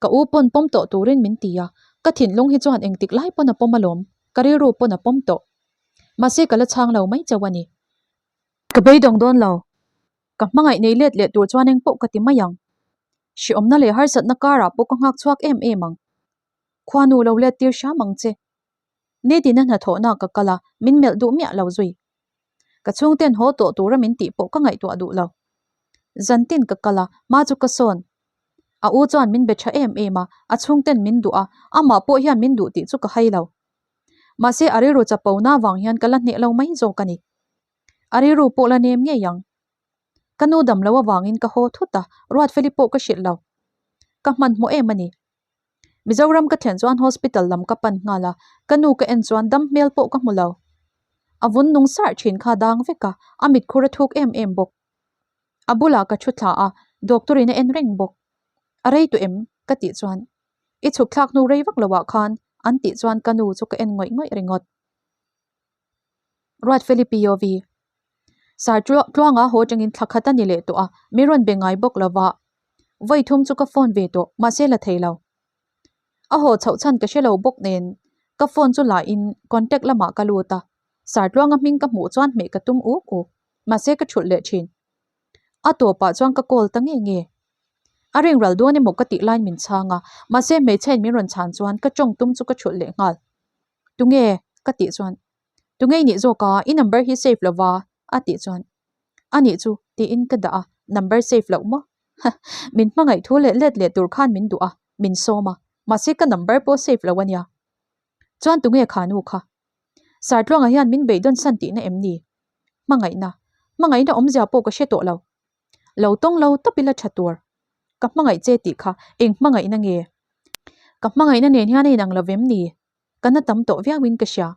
Ka u pawn pawm tawh turin min ti a, ka thinlung hi chuan engtik lai pawn a pawm alawm, ka rilru pawn a pawm tawh. Mahse ka la chhang lo mai chauh a ni. Ka beidawng dawn lo. Ka hmangaih nei let leh tur chuan eng pawh ka ti mai ang. Hriawmna leh harsatna karah pawh ka nghak chhuak em em ang. Khuanu lo let tir hram ang che. Nitin a hnathawhna ka kal a, min melh duh miah lo zui. Ka chhungten haw tawh tura min tih pawh ka ngaihtuah duh lo. Zantin ka kal a, hma chu ka sawn. A u chuan min be tha em em a, a chhungten min duh a, amah pawh hian min duh tih chu ka hai lo. Mahse a rilru chapona vang hian ka la hneh lo mai zawk a ni. A rilru pawh la nem ngei ang. Ka nu dam lo avangin ka haw thut a, Ruatfeli pawh ka hrilh lo. Ka hmanhmawh em a ni. Mizoram ka thlen chuan hospital lam ka pan nghal a, ka nu ka en chuan dam hmel pawh ka hmu lo. A vun nung sarh thin kha dang vek a, a mitkhur a thuk em em bawk. A bulah ka thu thla a, doctor in a en reng bawk. A rei tawh em? ka tih chuan I chhuk thlak hnu rei vak loah khan an tih chuan ka nu chu ka en ngawih ngawih ringawt. Ruatfeli POV. Sir Tluanga haw atangin thla khat a ni leh tawh a, mi rawn be ngai bawk lo va. Vawi thum chu ka phone ve tawh, mahse la thei lo. A haw chhoh chhan ka hre lo bawk nen ka phone chu la in contact lamah ka lut a, Sir Tluanga hming ka hmuh chuan hmeh ka tum uk uk, mahse ka thulh leh thin. A tawpah chuan ka call ta nge nge. A ring ral dawn emaw ka tih laiin min chhang a, mahse hmeichhia in min rawn chhan chuan ka tawng tum chu ka thulh leh nghal. Tunge? ka tih chuan Tunge i nih zawk a, i number hi save lo va a tih chuan A nih chu tiin ka dah a, number save loh maw? Min hmangaih thu leh let leh tur khan min duh a, min sawm a, mahse ka number pawh save lo a nia. Chuan tunge kha nu kha? Sartluanga hian min beidawn san tihna em ni? Hmangaihna, hmangaihna awmzia pawh ka hre tawh lo. Lo tawng lo tawp ila tha tur. Ka hmangaih che tih kha eng hmangaihna nge? Ka hmangaihna nen hian a inang lo vem ni? Ka na tam tawh viauin ka hria.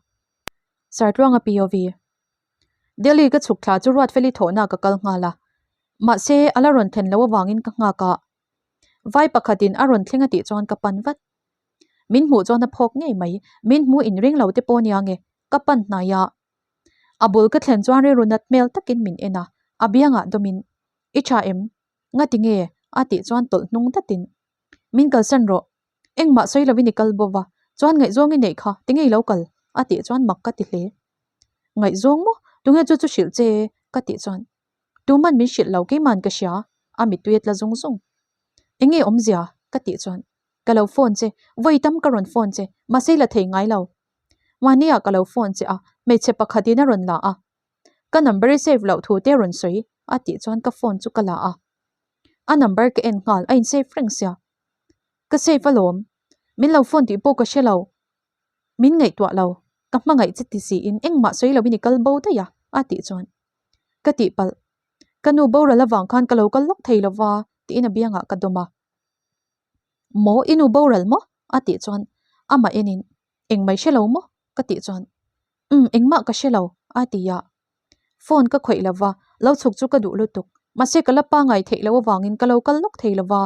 Sartluanga POV. Delhi ka chhuk thla chu Ruatfeli thawhna ka kal nghal a. Mahse, a la rawn thlen loh avangin ka nghak a. Vai pakhatin a rawn thleng a tih chuan ka pan vat. Min hmuh chuan a phawk ngei mai. Min hmu inring lo te pawh nia nge. Ka pan hnai a. A bul ka thlen chuan rilru nat hmel takin min en a, a biangah dawmin, I tha em? Ngati nge? a tih chuan tawlh hnung datin, Min kalsan rawh. Engmah sawi lovin i kal bo va, chuan ngaihzawng i neih kha, tinge i lo kal? a tih chuan mak ka ti hle. Ngaihzawng maw? Tunge chu chu hrilh che? ka tih chuan, Tuman min hrilh lo, keiman ka hria, a mittui a tla zung zung. Enge awmzia? ka tih chuan, Ka lo phone che, vawi tam ka rawn phone che, mahse i la thei ngai lo. Mahniah ka lo phone che a, hmeichhe pakhatin a rawn la a. Ka number i save loh thu te rawn sawi a tih chuan ka phone chu ka la a. A number ka en nghal, a in save reng sia. Ka save alawm, min lo phone tih pawh ka hre lo. Min ngaihtuah lo, ka hmangaih che ti siin engmah sawi loin i kal bo daih a, a tih chuan ka tihpalh. Ka nu boral avang khan ka lo kal lawk thei lova tiin a biangah ka dawm a. Maw i nu boral maw? a tih chuan amah enin Engmah i hre lo maw? ka tih chuan Umm engmah ka hre lo a ti a. Phone ka khawih lo va, lo chhuk chu ka duh lutuk. Mahse ka la pangai theih loh avangin ka lo kal lawk thei lo va,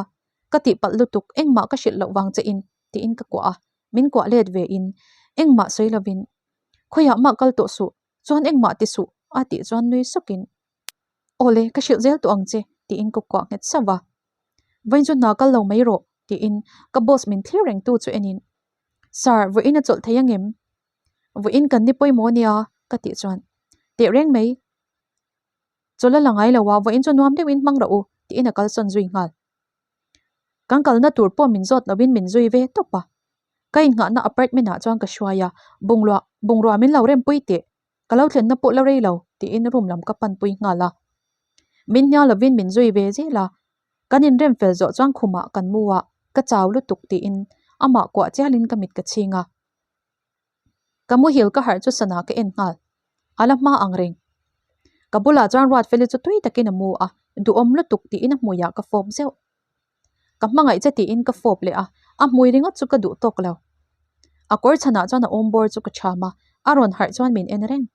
ka tihpalh lutuk engmah ka hrilh loh vang che in tiin ka kuah a, min kuah let ve in engmah sawi lovin Khawiah mah kal tawh suh, chuan engmah ti suh. A tih chuan nui sukin, Awle, ka hrilh zel tawh ang che, tiin ka kuah nghet sauh va. Vawiin chu hna kal lo mai rawh, tiin ka boss min thlir rengtu chu enin, Sir, vawiin a chawlh thei angem? Vawiin kan ni pawimawh ania, ka tih chuan, Teh reng mai, chawlh a la ngai lo a, vawiin chu nuam deuhin hmang rawh u, tiin a kalsawn zui nghal. Kan kalna tur pawh min zawt lovin min zui ve tawp a. Ka innghahna apartment ah chuan ka hruai a, Bunglua, bungrua min lo rempui teh, ka lo thlenna pawh la rei lo, tiin room lam ka panpui nghal a. Min hnial lovin min zui ve zel a, kan inrem fel zawh chuan khumah kan mu a, ka chau lutuk tiin amah kuah chialin ka mit ka chhing a. Ka muhil ka harh chu sana ka en nghal, a la hma ang reng. Ka bulah chuan Ruatfeli chu tui takin a mu a, duhawm lutuk tiin a hmuiah ka fawp zeuh. Ka hmangaih che tiin ka fawp leh a, a hmui ringawt chu ka duh tawk lo. A kawr chhanah chuan a awm bawr chu ka cham a, a rawn harh chuan min en reng.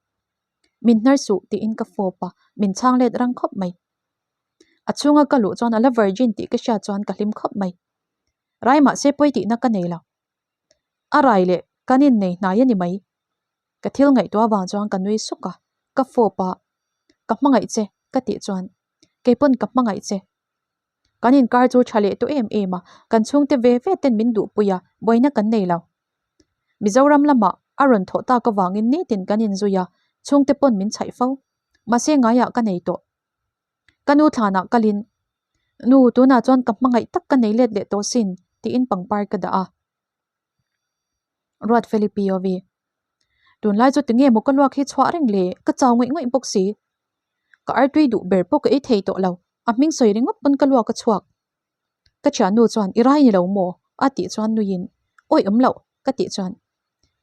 Min hnar suh tiin ka fawp a, min chhang let rang khawp mai. A chhunga ka luh chuan a la virgin tih ka hriat chuan ka hlim khawp mai. Rai mahse pawi tihna ka nei lo. A rai leh kan innei hnai a ni mai. Ka thil ngaihtuah vang chuan ka nui suk a, ka fawp a, Ka hmangaih che ka tih chuan keipawn ka hmangaih che. Kan inkar chu tha leh tawh em em a, kan chhungte ve ve ten min duhpui a, buaina kan nei lo. Mizoram lamah a rawn thawh tak avangin nitin kan inzui a, chhungte pawn min chhaih fo. Mahse ngaiah ka nei tawh. Ka nu thlanah kalin, Nu, tunah chuan ka hmangaih tak ka nei let leh tawh sin, tiin pangpar ka dah a. Ruatfeli POV. Tunlai chu tinge maw ka luak hi chhuah reng le, ka chau ngaih ngaih bawk si. Ka artui duh ber pawh ka ei thei tawh lo, a hming sawi ringawt pawn ka luak a chhuak. Ka thiannu chuan i rai ni lo maw? a tih chuan nuiin, Awi awm loh, ka tih chuan,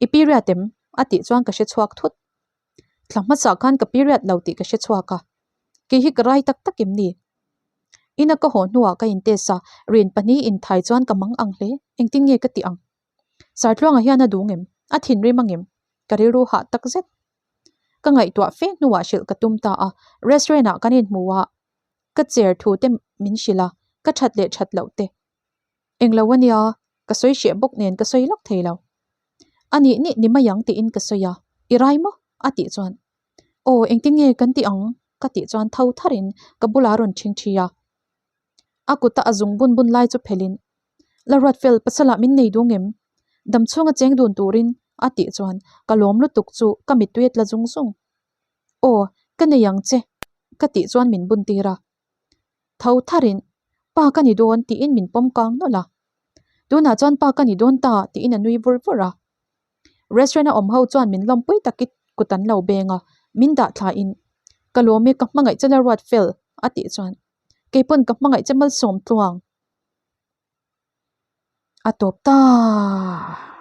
I period em? a tih chuan ka hre chhuak thut. Thla hmasa khan ka period lo tih ka hre chhuak a, kei hi ka rai tak tak em ni? Ina ka haw hnuah ka intest a, rin pahnih inthai chuan ka mang ang hle, engtin nge ka tih ang? Sartluanga hian a duh ngem? A thinrim angem? Ka rilru hah tak zet. Ka ngaihtuah fe hnuah hrilh ka tum ta a, restaurant ah kan inhmu a, ka chair thu te min hrilh a, ka that leh that loh te. Englo ania, ka sawi hreh bawk nen ka sawi lawk thei lo. A nih nih ni mai ang tiin ka sawi a, i rai maw? a tih chuan, Aw engtin nge kan tih ang? ka tih chuan tho tharin ka bulah a rawn ṭhing ṭhi a. A kuta a zung bun bun lai chu phelhin, La Ruatfel, pasalah min nei duh ngem? Dam chhunga cheng dun turin, a tih chuan ka lawm lutuk chu ka mittui a tla zung zung. Aw, ka nei ang che, ka tih chuan min bun tir a. Tho tharin, Pa ka ni dawn, tiin min pawm kang nawlh a. Tunah chuan pa ka ni dawn ta, tiin a nui vur vur a. Restaurant a awm ho chuan min lawmpui takin kut an lo beng a, min dah thlain, Ka lawm e, ka hmangaih che la Ruatfel, a tih chuan, Keipawn ka hmangaih che malsawm tluang. A tawp ta.